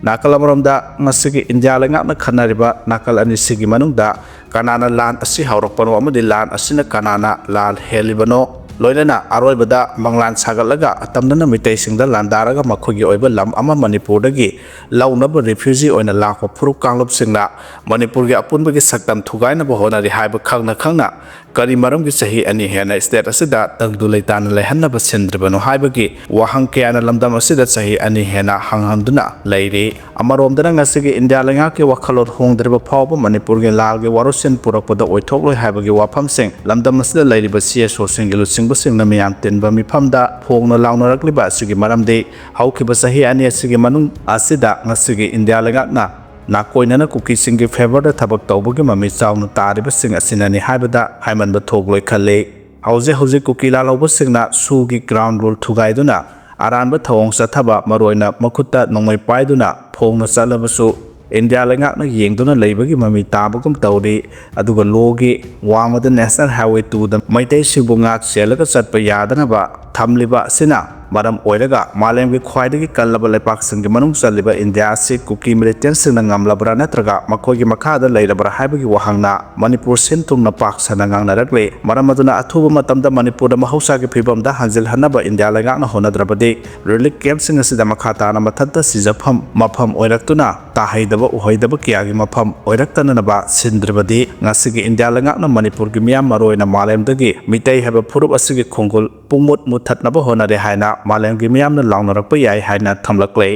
ꯅꯥꯀꯜ ꯑꯃꯔꯣꯝꯗ, ꯉꯁꯤꯒꯤ ꯏꯟꯗꯤꯌꯥ ꯂꯩꯉꯥꯛꯅ ꯈꯟꯅꯔꯤꯕ ꯅꯥꯀꯜ ꯑꯅꯤꯁꯤꯒꯤ ꯃꯅꯨꯡꯗ ꯀꯅꯥꯅ ꯂꯥꯟ ꯑꯁꯤ ꯍꯧꯔꯛꯄꯅꯣ ꯑꯃꯗꯤ ꯂꯥꯟ ꯑꯁꯤꯅ ꯀꯅꯥꯅ ꯂꯥꯜ ꯍꯦꯜꯂꯤꯕꯅꯣ, ꯂꯣꯏꯅꯅ ꯑꯔꯣꯏꯕꯗ ꯃꯪꯂꯥꯟ ꯁꯥꯒꯠꯂꯒ ꯑꯇꯝꯅꯅ ꯃꯤꯇꯩꯁꯤꯡꯗ ꯂꯥꯟꯗꯥꯔꯒ ꯃꯈꯣꯏꯒꯤ ꯑꯣꯏꯕ ꯂꯝ ꯑꯃ ꯃꯅꯤꯄꯨꯔꯗꯒꯤ ꯂꯧꯅꯕ refugee ꯑꯣꯏꯅ ꯂꯥꯛꯄ ꯐꯨꯔꯨꯞ ꯀꯥꯡꯂꯨꯞꯁꯤꯡꯅ ꯃꯅꯤꯄꯨꯔꯒꯤ ꯑꯄꯨꯟꯕꯒꯤ ꯁꯛꯇꯝ ꯊꯨꯒꯥꯏꯅꯕ ꯍꯣꯠꯅꯔꯤ ꯍꯥꯏꯕ ꯈꯪꯅ ꯈꯪꯅ ꯀꯔꯤ ꯃꯔꯝꯒꯤ ꯆꯍꯤ ꯑꯅꯤ ꯍꯦꯟꯅ state ꯑꯁꯤꯗ ꯇꯪꯗꯨ ꯂꯩꯇꯥꯅ ꯂꯩꯍꯟꯅꯕ ꯁꯤꯟꯗ꯭ꯔꯤꯕꯅꯣ ꯍꯥꯏꯕꯒꯤ ꯋꯥꯍꯪ ꯀꯌꯥꯅ ꯂꯝꯗꯝ ꯑꯁꯤꯗ ꯆꯍꯤ ꯑꯅꯤ ꯍꯦꯟꯅ ꯍꯪꯍꯟꯗꯨꯅ ꯂꯩꯔꯤ꯫ ꯑꯃꯔꯣꯝꯗꯅ ꯉꯁꯤꯒꯤ ꯏꯟꯗꯤꯌꯥ ꯂꯩꯉꯥꯛꯀꯤ ꯋꯥꯈꯜꯂꯣꯟ ꯍꯣꯡꯗ꯭ꯔꯤꯕ ꯐꯥꯎꯕ ꯃꯅꯤꯄꯨꯔꯒꯤ ꯂꯥꯜꯒꯤ ꯋꯥꯔꯣꯏꯁꯤꯟ ꯄꯨꯔꯛꯄꯗ ꯑꯣꯏꯊꯣꯛꯂꯣꯏ ꯍꯥꯏꯕꯒꯤ ꯋꯥꯐꯝꯁꯤꯡ ꯂꯝꯗꯝ ꯑꯁꯤꯗ ꯂꯩꯔꯤꯕ CSOꯁꯤꯡꯒꯤ ꯂꯨꯆꯤꯡꯕꯁꯤꯡꯅ ꯃꯤꯌꯥꯝ ꯇꯤꯟꯕ ꯃꯤꯐꯝꯗ ꯐꯣꯡꯅ ꯂꯥꯎꯅꯔꯛꯂꯤꯕ ꯑꯁꯤꯒꯤ ꯃꯔꯝꯗꯤ ꯍꯧꯈꯤꯕ ꯆꯍꯤ ꯑꯅꯤ ꯑꯁꯤꯒꯤ ꯃꯅꯨꯡ ꯑꯁꯤꯗ ꯉꯁꯤꯒꯤ ꯏꯟꯗꯤꯌꯥ ꯂꯩꯉꯥꯛꯅ ꯅꯥꯀꯣꯏꯅꯅ ꯀꯨꯀꯤꯁꯤꯡꯒꯤ favourꯗ ꯊꯕꯛ ꯇꯧꯕꯒꯤ ꯃꯃꯤ ꯆꯥꯎꯅ ꯇꯥꯔꯤꯕꯁꯤꯡ ꯑꯁꯤꯅꯅꯤ ꯍꯥꯏꯕꯗ ꯍꯥꯏꯃꯟꯕ ꯊꯣꯛꯂꯣꯏ ꯈꯜꯂꯤ꯫ ꯍꯧꯖꯤꯛ ꯍꯧꯖꯤꯛ ꯀꯨꯀꯤ ꯂꯥꯜꯍꯧꯕꯁꯤꯡꯅ ꯁꯨꯒꯤ ground rule ꯊꯨꯒꯥꯏꯗꯨꯅ ꯑꯔꯥꯟꯕ ꯊꯧꯑꯣꯡ ꯆꯠꯊꯕ, ꯃꯔꯨꯑꯣꯏꯅ ꯃꯈꯨꯠꯇ ꯅꯣꯡꯃꯩ ꯄꯥꯏꯗꯨꯅ ꯐꯣꯡꯅ ꯆꯠꯂꯕꯁꯨ, ꯏꯟꯗꯤꯌꯥ ꯂꯩꯉꯥꯛꯅ ꯌꯦꯡꯗꯨꯅ ꯂꯩꯕꯒꯤ ꯃꯃꯤ ꯇꯥꯕꯒꯨꯝ ꯇꯧꯔꯤ꯫ ꯑꯗꯨꯒ ꯂꯣꯒꯤ ꯋꯥꯡꯃꯗ National Highway two ꯗ ꯃꯩꯇꯩꯁꯤꯡꯕꯨ ꯉꯥꯛ ꯁꯦꯜꯂꯒ ꯆꯠꯄ ꯌꯥꯗꯅꯕ ꯊꯝꯂꯤꯕ ꯑꯁꯤꯅ ꯃꯔꯝ ꯑꯣꯏꯔꯒ ꯃꯥꯂꯦꯝꯒꯤ ꯈ꯭ꯋꯥꯏꯗꯒꯤ ꯀꯜꯂꯕ ꯂꯩꯄꯥꯛꯁꯤꯡꯒꯤ ꯃꯅꯨꯡ ꯆꯜꯂꯤꯕ ꯏꯟꯗꯤꯌꯥ ꯑꯁꯤ ꯀꯨꯀꯤ ꯃꯤꯂꯤꯇꯦꯟꯁꯤꯡꯅ ꯉꯝꯂꯕ꯭ꯔꯥ ꯅꯠꯇ꯭ꯔꯒ ꯃꯈꯣꯏꯒꯤ ꯃꯈꯥꯗ ꯂꯩꯔꯕ꯭ꯔꯥ ꯍꯥꯏꯕꯒꯤ ꯋꯥꯍꯪꯅ ꯃꯅꯤꯄꯨꯔ ꯁꯤꯟ ꯊꯨꯡꯅ ꯄꯥꯛ ꯁꯟꯅ ꯉꯥꯡꯅꯔꯛꯂꯤ꯫ ꯃꯔꯝ ꯑꯗꯨꯅ ꯑꯊꯨꯕ ꯃꯇꯝꯗ ꯃꯅꯤꯄꯨꯔꯗ ꯃꯍꯧꯁꯥꯒꯤ ꯐꯤꯕꯝꯗ ꯍꯟꯖꯤꯜꯍꯟꯅꯕ ꯏꯟꯗꯤꯌꯥ ꯂꯩꯉꯥꯛꯅ ꯍꯣꯠꯅꯗ꯭ꯔꯕꯗꯤ ꯔꯤꯂꯤꯐ ꯀꯦꯝꯞꯁꯤꯡ ꯑꯁꯤꯗ ꯃꯈꯥ ꯇꯥꯅ ꯃꯊꯟꯇ ꯁꯤꯖꯐꯝ ꯃꯐꯝ ꯑꯣꯏꯔꯛꯇꯨꯅ ꯇꯥꯍꯩꯗꯕ ꯎꯍꯩꯗꯕ ꯀꯌꯥꯒꯤ ꯃꯐꯝ ꯑꯣꯏꯔꯛꯇꯅꯅꯕ ꯁꯤꯟꯗ꯭ꯔꯕꯗꯤ ꯉꯁꯤꯒꯤ ꯏꯟꯗꯤꯌꯥ ꯂꯩꯉꯥꯛꯅ ꯃꯅꯤꯄꯨꯔꯒꯤ ꯃꯤꯌꯥꯝ, ꯃꯔꯨꯑꯣꯏꯅ ꯃꯥꯂꯦꯝꯗꯒꯤ ꯃꯤꯇꯩ ꯍꯥꯏꯕ ꯐꯨꯔꯨꯞ ꯑꯁꯤꯒꯤ ꯈꯣꯡꯒꯨꯜ ꯄꯨꯡꯃꯨꯠ ꯃꯨꯠꯊꯠꯅꯕ ꯍꯣꯠꯅꯔꯦ ꯍꯥꯏꯅ ꯃꯥꯂꯦꯝꯒꯤ ꯃꯤꯌꯥꯝꯅ ꯂꯥꯎꯅꯔꯛꯄ ꯌꯥꯏ ꯍꯥꯏꯅ ꯊꯝꯂꯛꯂꯦ꯫